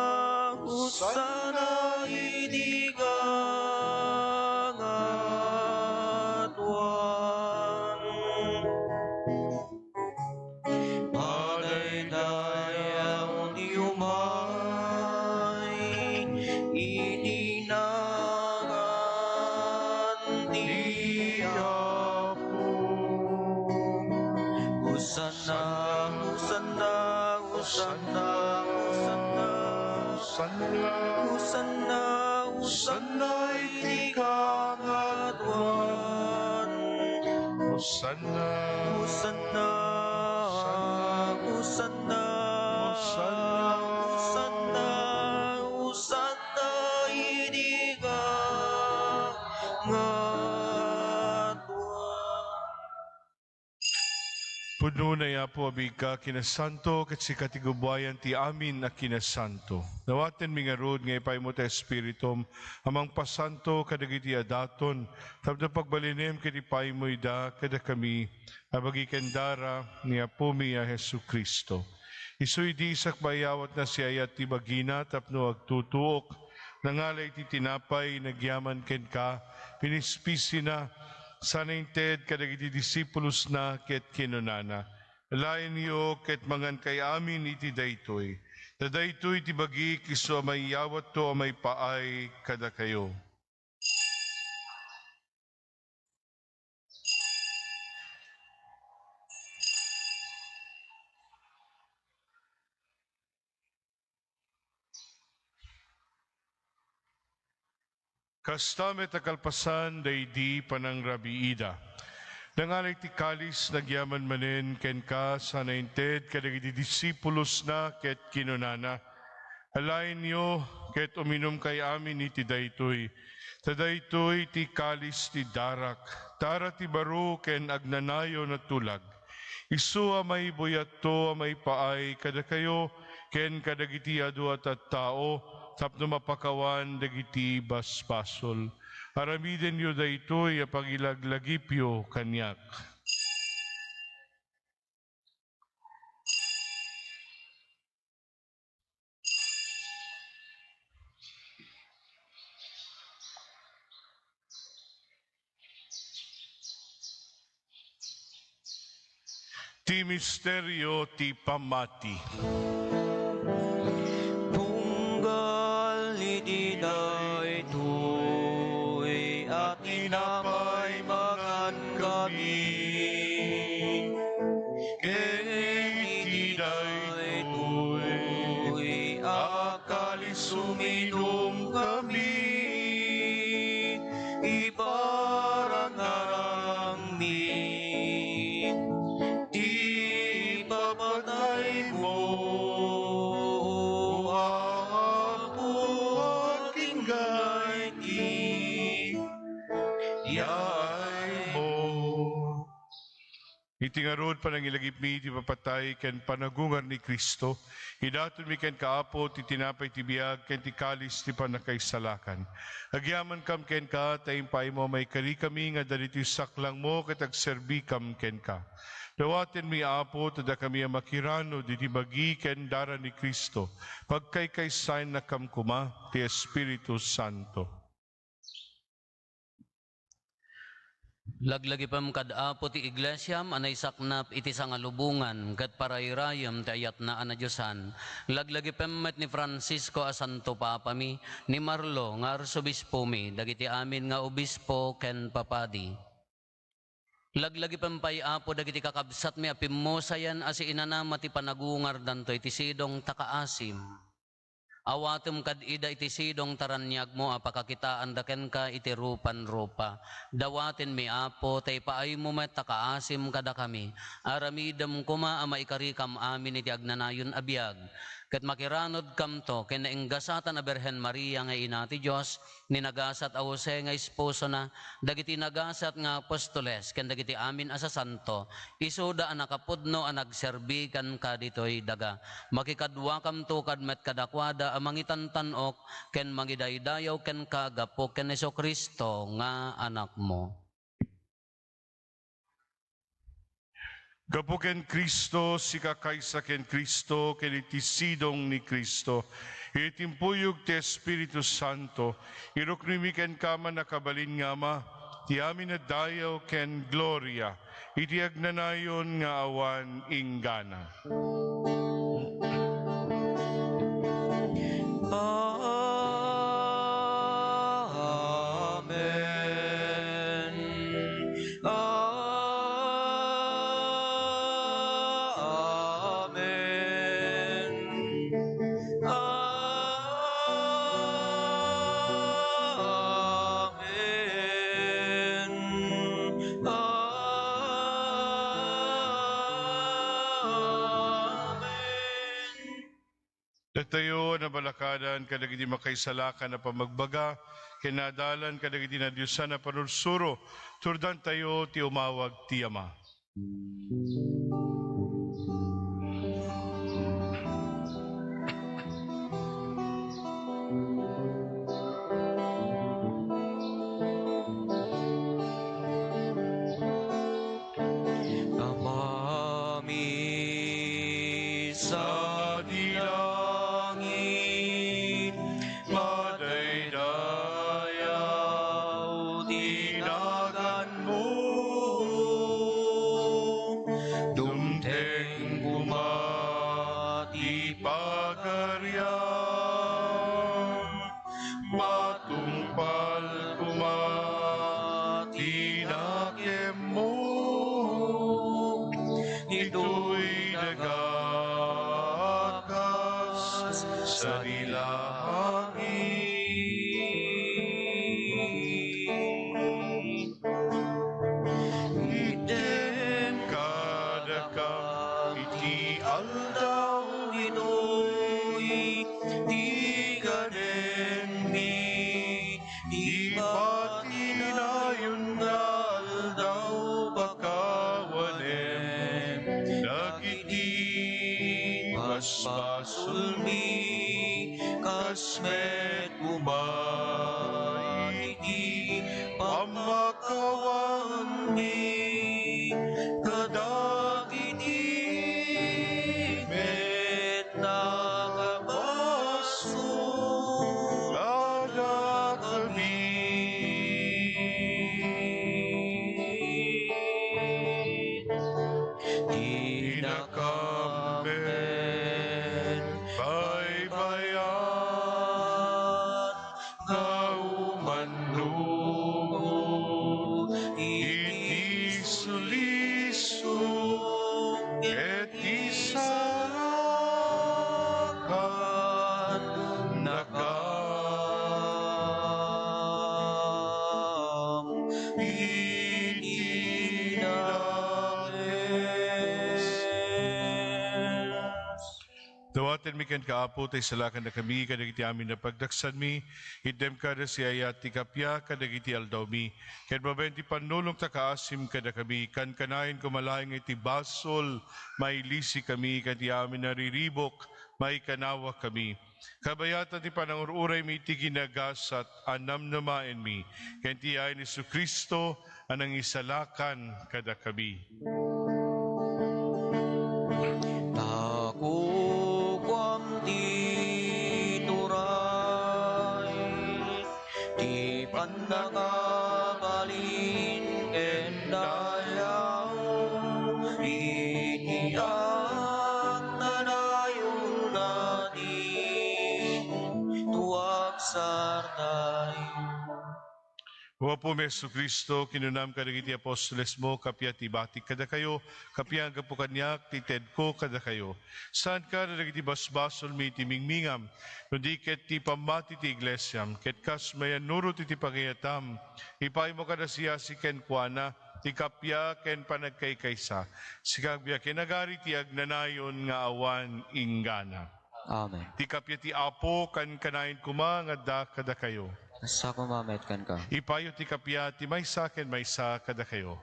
Hosanna iti kangatoan. Padaydayaw ti umay iti nagan ti Apo. Hosanna, Hosanna, Hosanna, Hosanna, Hosanna, Hosanna, Hosanna iti kangatoan. Hosanna, Hosanna, Hosanna, Hosanna, Hosanna iti kangatoan. Pudno, Apo, a biigka a kinasanto, ket sika ti gubuayan ti amin a kinasanto. Dawatenmi ngarud nga ipaymo ti Espiritum a mangpasanto kadagiti adaton, tapno pagbalinem ket ipaymo ida kadakami a bagi ken dara ni Apomi a Jesu-Cristo. Isu idi sakbay a siayat ti bagina tapno agtutuok, nangala iti tinapay, nagyaman kenka, pinispisina, sana inted kadagiti disipulosna ket kinunana, "Alaenyo ket mangankay amin iti daytoy. Ta daytoy ti bagik isu a maiyawatto a maipaay kadakayo." Kasta met a kalpasan daydi panangrabiida, nangala iti kalis, nagyaman manen kenka, sana inted kadagiti disipulosna ket kinunana, "Alaenyo ket uminumkay amin iti daytoy, ta daytoy ti kalis ti darak, dara ti baro ken agnanayon a tulag. Isu a maibuyatto a maipaay kadakayo ken kadagiti adu a tattao tapno mapakawan dagiti basbasol. Aramidenyo daytoy a pangilaglagipyo kaniak." Ti misterio ti pammati. Tunggal iti daytoy a tinapay mangankami, ken iti daytoy a kalis uminumkami, iparangaranmi ti ipapataymo, Apo, agingga iti yaaymo. Iti ngarud, panangilagipmi iti papatay ken panagungar ni Cristo, idatonmi kenka, Apo, ti tinapay ti biag ken ti kalis ti pannakaisalakan. Agyamankam kenka ta impaaymo a maikarikami nga adda ditoy saklangmo ket agserbikam kenka. Dawatenmi, Apo, ta dakami a makiranod iti bagi ken dara ni Cristo, pagkaykaysaennakam koma ti Espiritu Santo. Laglagipem kad Apo ti Iglesiam a naisaknap iti sangalubongan ket parayrayem ti ayatna a nadiosan. Laglagipem met ni Francisco a Santo Papami, ni Marlo nga Arsobispomi, dagiti amin nga obispo ken papadi. Laglagipem pay, Apo, dagiti kakabsatmi a pimmusayan a siinanama ti panagungardanto iti sidong ta kaasim. Awatem kad ida iti sidong ta raniagmo a pakakitaanda kenka iti rupan rupa. Dawatenmi, Apo, ta ipaaymo met ta kaasim kadakami. Aramidem koma a maikarikam amin iti agnanayon a biag, ket makiranodkamto ken nainggasatan a Birhen Maria nga Ina ti Dios, ni nagasat a Jose nga esposona, dagiti nagasat nga apostoles, ken dagiti amin a sasanto, isuda a nakapudno a nagserbi kenka ditoy daga. Makikaduakamto kad met kadakuada a mangitantan-ok ken mangidaydayaw kenka gapu ken Jesu-Cristo nga Anakmo. Gapu ken Cristo, sika kaysa ken Cristo, ken iti sidong ni Cristo, iti timpuyog ti Espiritu Santo, iruknoymi kenka, Mannakabalin nga Ama, ti amin a dayaw ken gloria, iti agnanayon nga awan inggana. Amen. Amen. Amen. Amen. Datayo a nabalakadan kadagiti makaisalakan a pamagbaga, ken naadalan kadagiti nadiosan a panursuro, turdantayo ti umawag ti Ama. Amami sadi langit, madaydayaw ti naganmo. Dumteng koma ti pagariam. Matungpal koma ti nakemmo. Ditoy nagakas sadi langit. Itdem kadakam iti aldaw ditoy ti ganenmi, ti patinayon nga aldaw pakawanem dagiti basbasolmi, kas met koma iti pammakawanmi kadagiti met nakabasol kadakami. Dinakam met baybay-an nga umannurot iti sulisog ket isarannakam iti langit. Dawatenmi kenka, Apo, ta isalakannakami kadagiti amin a pagdaksanmi. Itdem kada siayat ti kappia kadagiti aldawmi. Ket babaen ti pannulong ta kaasim kadakami, kankanayon koma laeng nga iti basol, mailisikami, ket iti amin a riribuk, maikanawakami. Kabayatan ti panangur-uraymi iti ginagasat a namnamaenmi, ken ti yayen ni Jesu-Cristo a nangisalakan kadakami. Ta kukuam ti turay, ti pannakabalin ken dayaw, iti agnanayon a di tuagsartayo. O Apom Jesu-Cristo, kinunam kadagiti apostolesmo, kappia ti ibatik kadakayo, kappia gapu kaniak ti itedko kadakayo. Saan kada dagiti basbasolmi iti mingmingam, no di ket ti pammati ti iglesiam, ket kas mayannurot iti pagayatam, ipaymo kada siasika kenkuana ti kappia ken panagkaykaysa, sika agbiag ken agari ti agnanayon nga awan inggana. Amen. Ti kappia ti Apo kankanayon koma nga adda kadakayo. Kasta koma met kenka. Ipayo ti kappia ti maysa ken maysa kadakayo.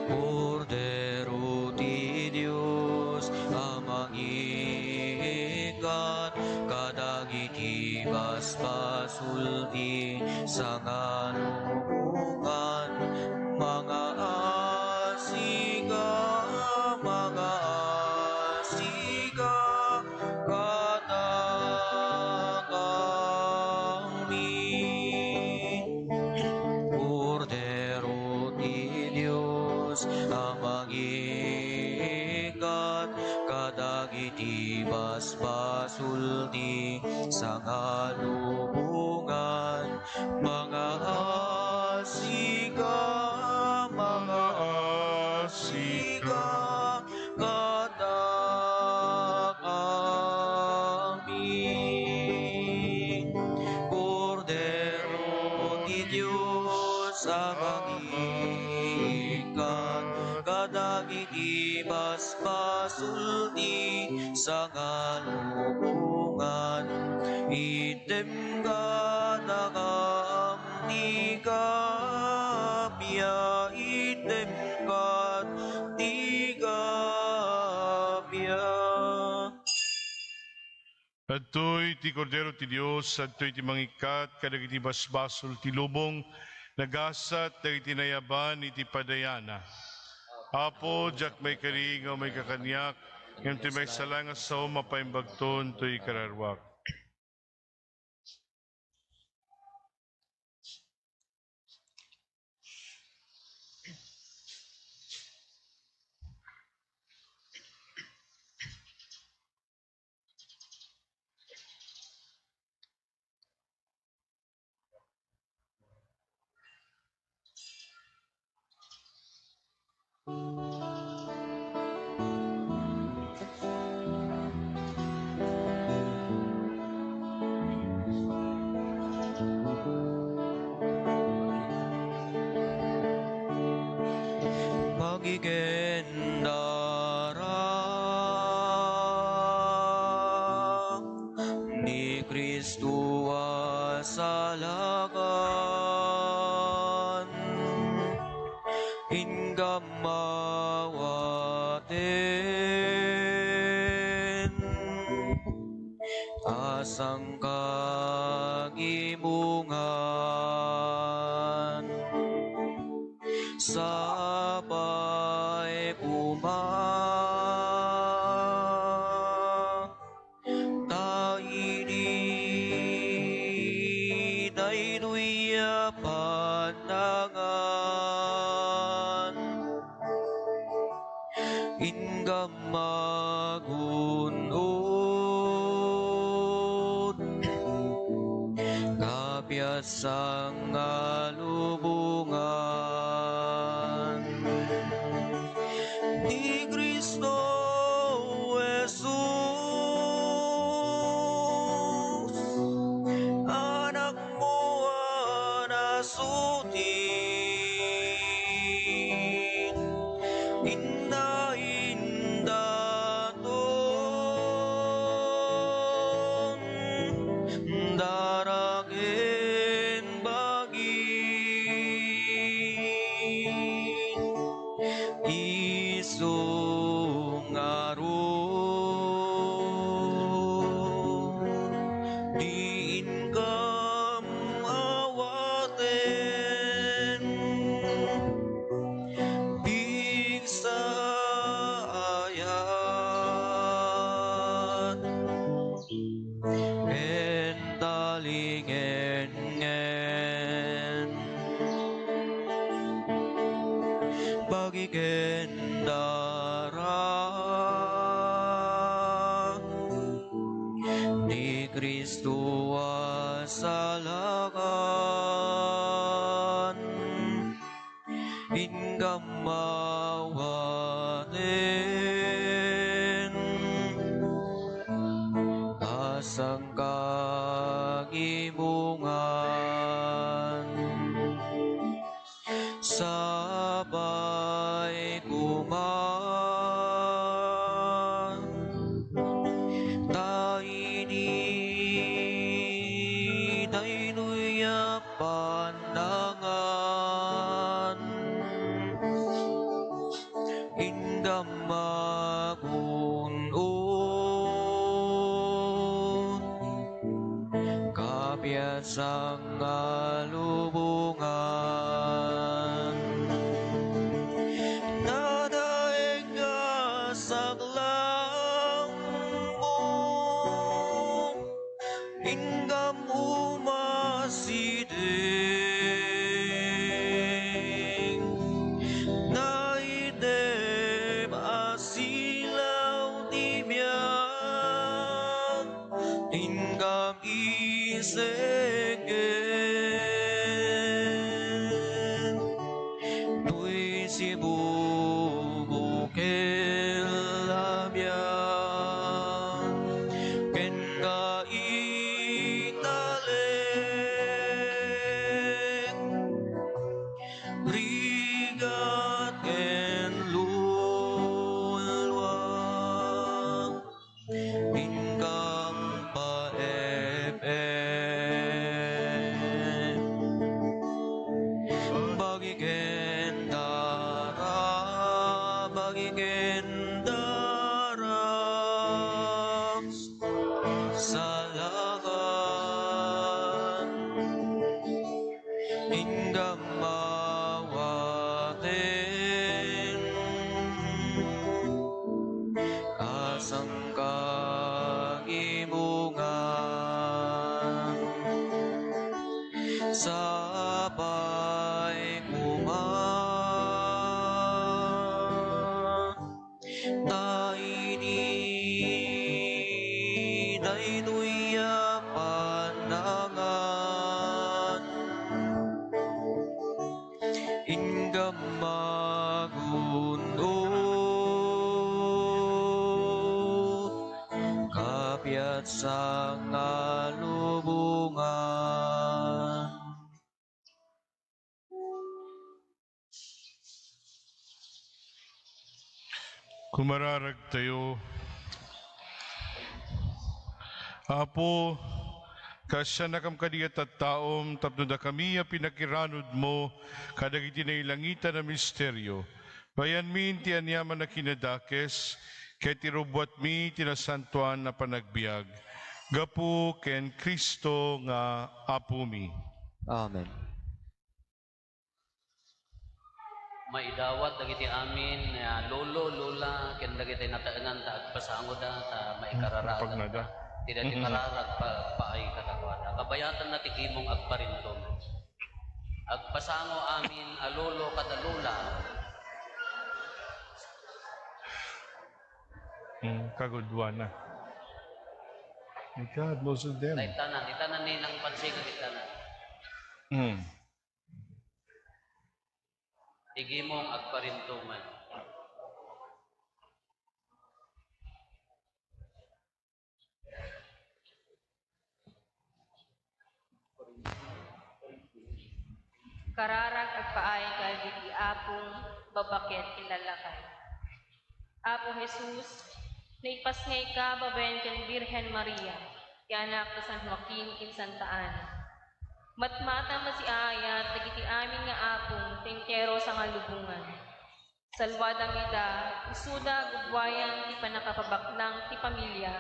Kordero ti Dios a mangikkat kadagiti basbasol ti sangalubongan, mangaasika, mangaasika kadakami. Kordero ti Dios a mangikkat kadagiti basbasol ti sangalubongan, mangaasika, mangaasika kadakami. Kordero ti Dios a Item kadakam ti kappia, item kad ti kappia. Adtoy ti Kordero ti Dios, adtoy ti mangikkat kadagiti basbasol ti lubong, nagasat dagiti nayaban iti padayana. Apo, diak maikari nga umayka kaniak, ngem ti maisalakan nga sao mapaimbagton toy kararuak. Bagiken dara ni Cristo a salakan, inggam awaten a sangkagimongan. Sapay koma ta idi daytoy a pannangan, inggam magun-od kapiat sangalubongan ni Cristo Jesus, Anakmo a nasutit, inna indaton dara ken bagin. Isu ngarud ti inggam awaten, pigsa a ayat ken talingenngen. Bagiken dara ni Cristo a salakan, inggam awaten a sangkagimongan. Sapay koma ta idi daytoy a pannangan, inggam magun-od kapiat sangalubongan. Nadaeg a saklangmo, inggam umasideg. Naitem a silaw ti biag, inggam isenggen. Toy sibubukel a biag ken kaitalek, rigat ken luluag, inggam paep-ep. Sapay koma ta idi daytoy a panangan, inka magun-od, kapiat sa nga lubongan. Kumararagtayo. Apo, kaasiannakam kadi a tattaom tapno dakami a pinakiranudmo kadagiti nailangitan a misterio. Bayanmi iti aniaman a kinadakes, ket irubbuatmi iti nasantoan a panagbiag. Gapu ken Cristo nga Apomi. Amen. Maidawat dagiti amin, ah, lolo, lola, ken dagiti nataengan ta agpasangoda, ta maikararag. Kapag nada. Ti dagiti kararag pa, paay kadakuada. Kabayatanna ti gimong agparintuman. Agpasango amin a lolo kada lola. Mm, kaguduana. My God, most of them. Itanan, itanan ni Nang Pansing, itanan. Mm. Igimong agparintuman. Kararag agpaay kadagiti Apong babbaket ken lakay. Apo Jesus, naipasngayka babaen ken Birhen Maria, ti anak da San Joaquin ken Santa Ana. Matmata met ti aayat dagiti amin nga apong ti entero a sangalubongan. Saluadam ida, isuda gugwayan ti pannakapabaknang ti pamilia,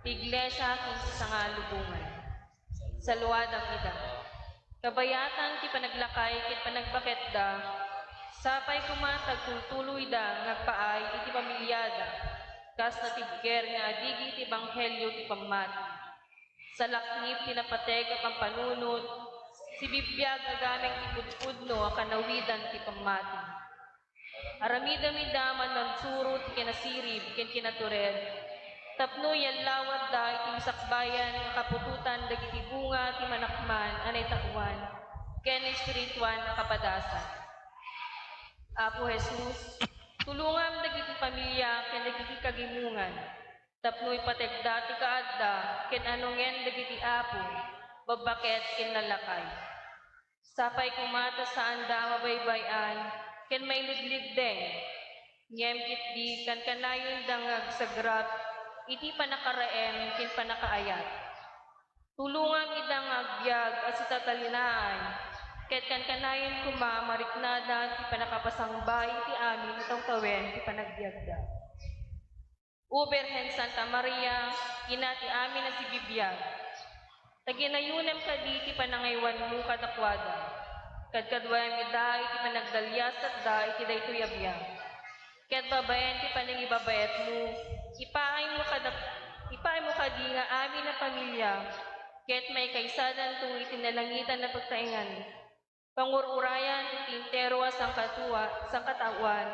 ti iglesia ken ti sangalubongan. Saluadam ida. Kabayatan ti panaglakay ken panagbaketda, sapay koma ta agtultuloyda nga agpaay iti pamiliada, kas natibker nga adigi ti ebanghelio ti pammati. Salaknib ti napateg a pampanunot, sibibiag a gameng ti pudpudno a kanawidan ti pammati. Aramidem ida a mannansurot ti kinasirib ken kinatured, tapno iyallawatda iti masakbayan nga kaputotan dagiti bunga ti manakman a naitaoan ken espirituan a kapadasan. Apo Jesus, tulongam dagiti pamilia ken dagiti kagimongan, tapno ipategda ti kaadda ken anongen dagiti apo, babbaket ken lakay. Sapay koma ta saanda a mabaybay-an ken mailigligdeng, ngem ketdi kankanayonda nga agsagrap iti pannakaraem ken pannakaayat. Tulongam ida nga agbiag a sitatalinaay, ket kankanayon koma a mariknada ti pannakapasangbayo ti amin a tawen ti panagbiagda. O Birhen Santa Maria, ina ti amin a sibibiag, taginayonem kadi ti panangaywanmo kadakuada. Kadkaduaem ida iti panagdaliasatda iti daytoy a biag. Ket babaen ti panangibabaetmo, ipaaymo kada-, ipaaymo kadi nga amin a pamilia, ket maikaisadanto iti nalangitan a pagtaengan. Pangur-urayan iti entero a sangkatua-, sangkataoan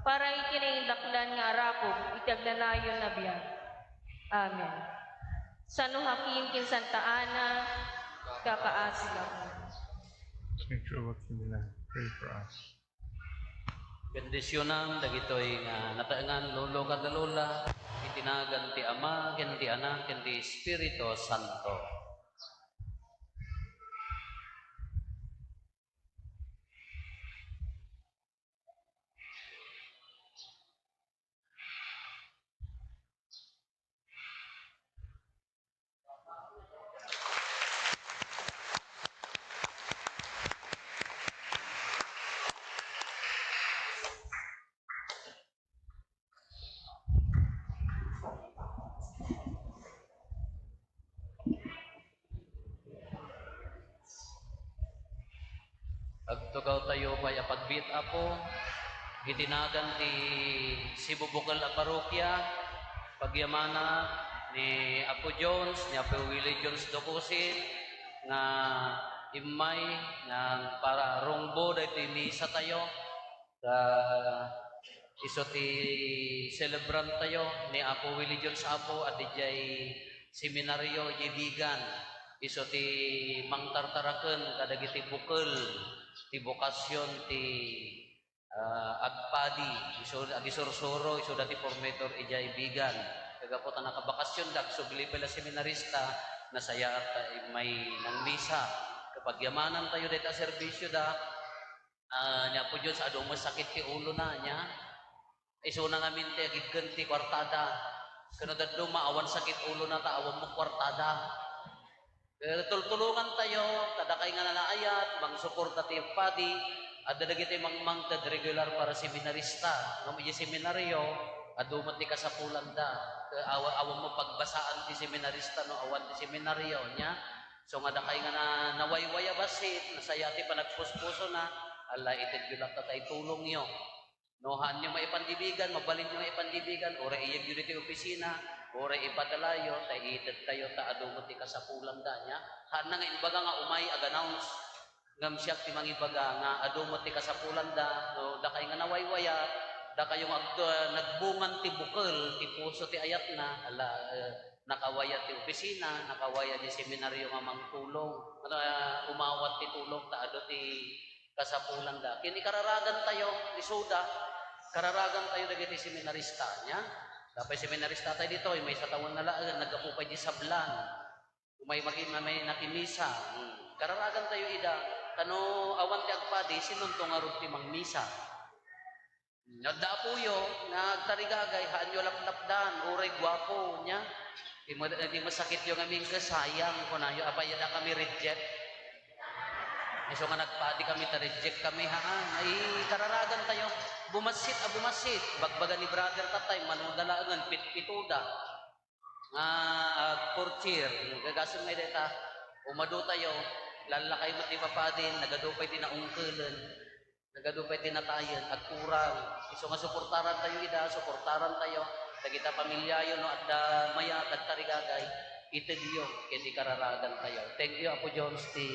para iti naindaklan nga arakup iti agnanayon a biag. Amen. San Joaquin ken Santa Ana, kakaasi laeng. Thank you, Joaquin. Pray for us. Bendisyonam dagitoy nga nataengan, lolo ken lola, iti nagan ti Ama, ken ti Anak, ken ti Espiritu Santo. Agtugawtayo pay a pagbiit, Apo, iti nagan ti sibubukel a parokia, pagyamanak ni Apo Jones, ni Apo Willie Jones Docosin, nga Immay nga para rungbo daytoy misa tayo, ta isu ti celebrant tayo ni Apo Willie Jones Apo a diay seminario, diay Vigan. Isu ti mangtartaraken kadagiti bukel ti bokasyon ti ah, agpadi, isu, agisursuro, isu dati formator idiay Vigan. Kagapu ta nakabakasyonda, agsubli pay la seminarista, nasayaat ta immay nangmisa. Kapagyamanan tayo dayta a serbisioda, ah, ni Apo Dios, adu met sakit ti ulona, nia. Isuna ngamin ti agiggen ti kuartada. Ken no dadduma, awan sakit ulona ta awan met kuartada. Eh, tultulongan tayo, kadakay nga nanaayat, mangsuporta ti padi, adda dagiti mangmangted regular para seminarista. Ngem idiay seminaryo, adu met ti kasapulanda. Eh, awa-, awan met pagbasaan ti seminarista no awan ti seminaryo, nia? So, nga dakay nga na-, nawaywaya bassit, nasayaat ti panagpuspusona, ala, itedyo latta tay tulongyo. No haanyo maipandibigan, mabalinyo maipandibigan, uray iyegyo ditoy opisina, uray ipadalayo, ta itedtayo ta adu met ti kasapulanda, nia. Haanna nga imbaga nga umay ag-announce. Ngem siak ti mangibaga nga adu met ti kasapulanda, no dakay nga nawaywaya, dakayo nga agtu-, nagbungan ti bukel, ti puso ti ayatna, ala, eh, nakawaya ti opisina, nakawaya ti seminaryo nga mangtulong, ah, umawat ti tulong, ta adu ti kasapulanda. Ken ikararagan tayo, isuda, kararagan tayo dagiti seminarista, nia? Dapay seminarista tayo ditoy, maysa tawen nga laeng, naggapu pay di sablan. Umay maki-, may nakimisa. Hmm. Kararagan tayo ida, kano awan ti agpadi, sinonto ngarud ti mangmisa? Adda apoyo nga agtarigagay, haanyo laplapdan, uray guapo, nia? Di ma-, di masakityo nga mingkes, sayang, kunayo, apay, adda kami reject? Isu nga nagpadi kami, ta reject kami, haan. Ay, kararagan tayo. Bumassit a bumassit. Bagbaga ni brother tatay, manoda laengen, pitpitoda. Nga, ah, fourth year. Gagasen nga dayta, umadu tayo, lallakay met ti papadi, nagadu pay ti naungkelen. Nagadu pay ti natayen, agkurang. Isu nga suportaran tayo ida, suportaran tayo. Dagita pamilyayo, no adda mayat, agtarigagay, itedyo, ken ikararagan tayo. Thank you, Apo Jones, ti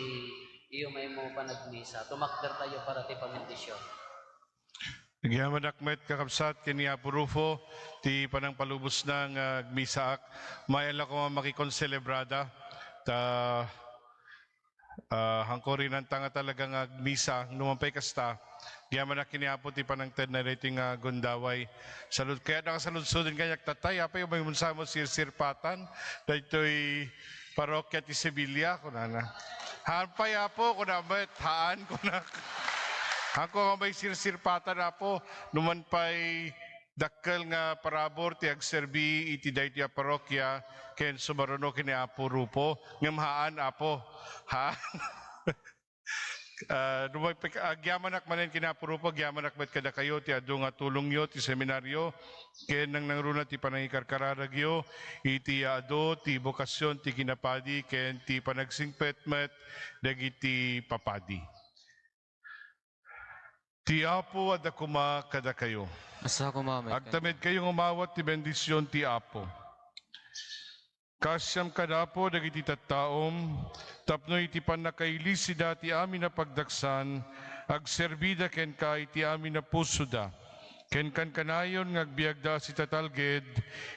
iyo maimong panagmisa. Tumakder tayo para ti pamendisyon. Agyamanak met, kakabsat, ken ni Apo Rufo, ti panangpalubosna nga agmisaak. Mayan la koma makikonselebrada. Ta Ah, haanko rinanta nga talaga nga agmisa, no man pay kasta, agyamanak ken ni Apo ti panangtedna daytoy nga gundaway. Salud-, kayat nakasaludsoden kaniak, tatay, apay, umay mo sa mo sirsirpatan daytoy parokya ti Sevilla, kunana. Haan pay, Apo, kuna met, haan, kunak. Haanko nga umay sirsirpatan, Apo, no man pay dakkel nga parabur ti agserbi iti daytoy a parokya ken sumaruno ken ni Apo Rufo, ngem haan, Apo. Haan. Ah, dumagpek-, agyamanak manen ken ni Apo Rufo, agyamanak met kadakayo ti adu nga tulongyo ti seminaryo, ken nangnangruna ti panangikarkararagyo iti adu ti bokasyon ti kinapadi ken ti panagsingpet met dagiti papadi. Ti Apo adda koma kadakayo. Asa koma met. Agtamedkayo nga umawat ti bendision ti Apo. Kaasiam kad Apo dagiti tattaom, tapno iti pannakailisida ti amin a pagdaksan, agserbida kenka iti amin a pusoda, ken kankanayon nga agbiagda a sitatalged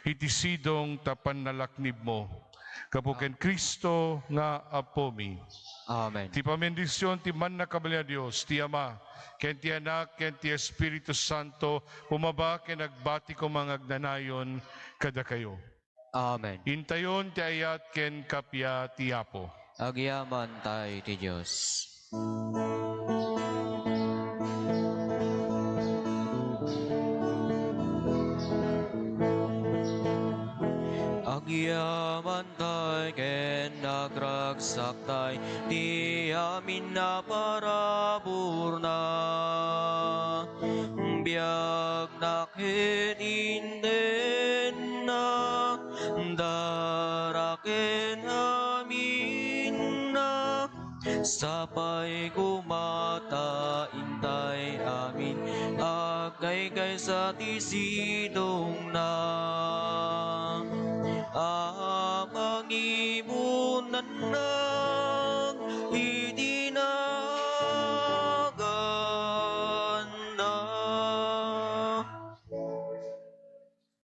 iti sidong ta pannalaknibmo. Gapu ken Cristo nga Apomi. Amen. Ti pamendisyon ti Mannakabalin a Dios, ti Ama, ken ti Anak, ken ti Espiritu Santo, umaba ken agbati koma nga agnanayon kadakayo. Amen. Intayon ti ayat ken kappia ti Apo. Agyamantay ti Dios. Agyamantay ken agragsakta iti amin a paraburna. Biagna ket intenna, dara ken aminna, sapay koma ta intay amin agkaykaysa ti sidongna. Amangibunan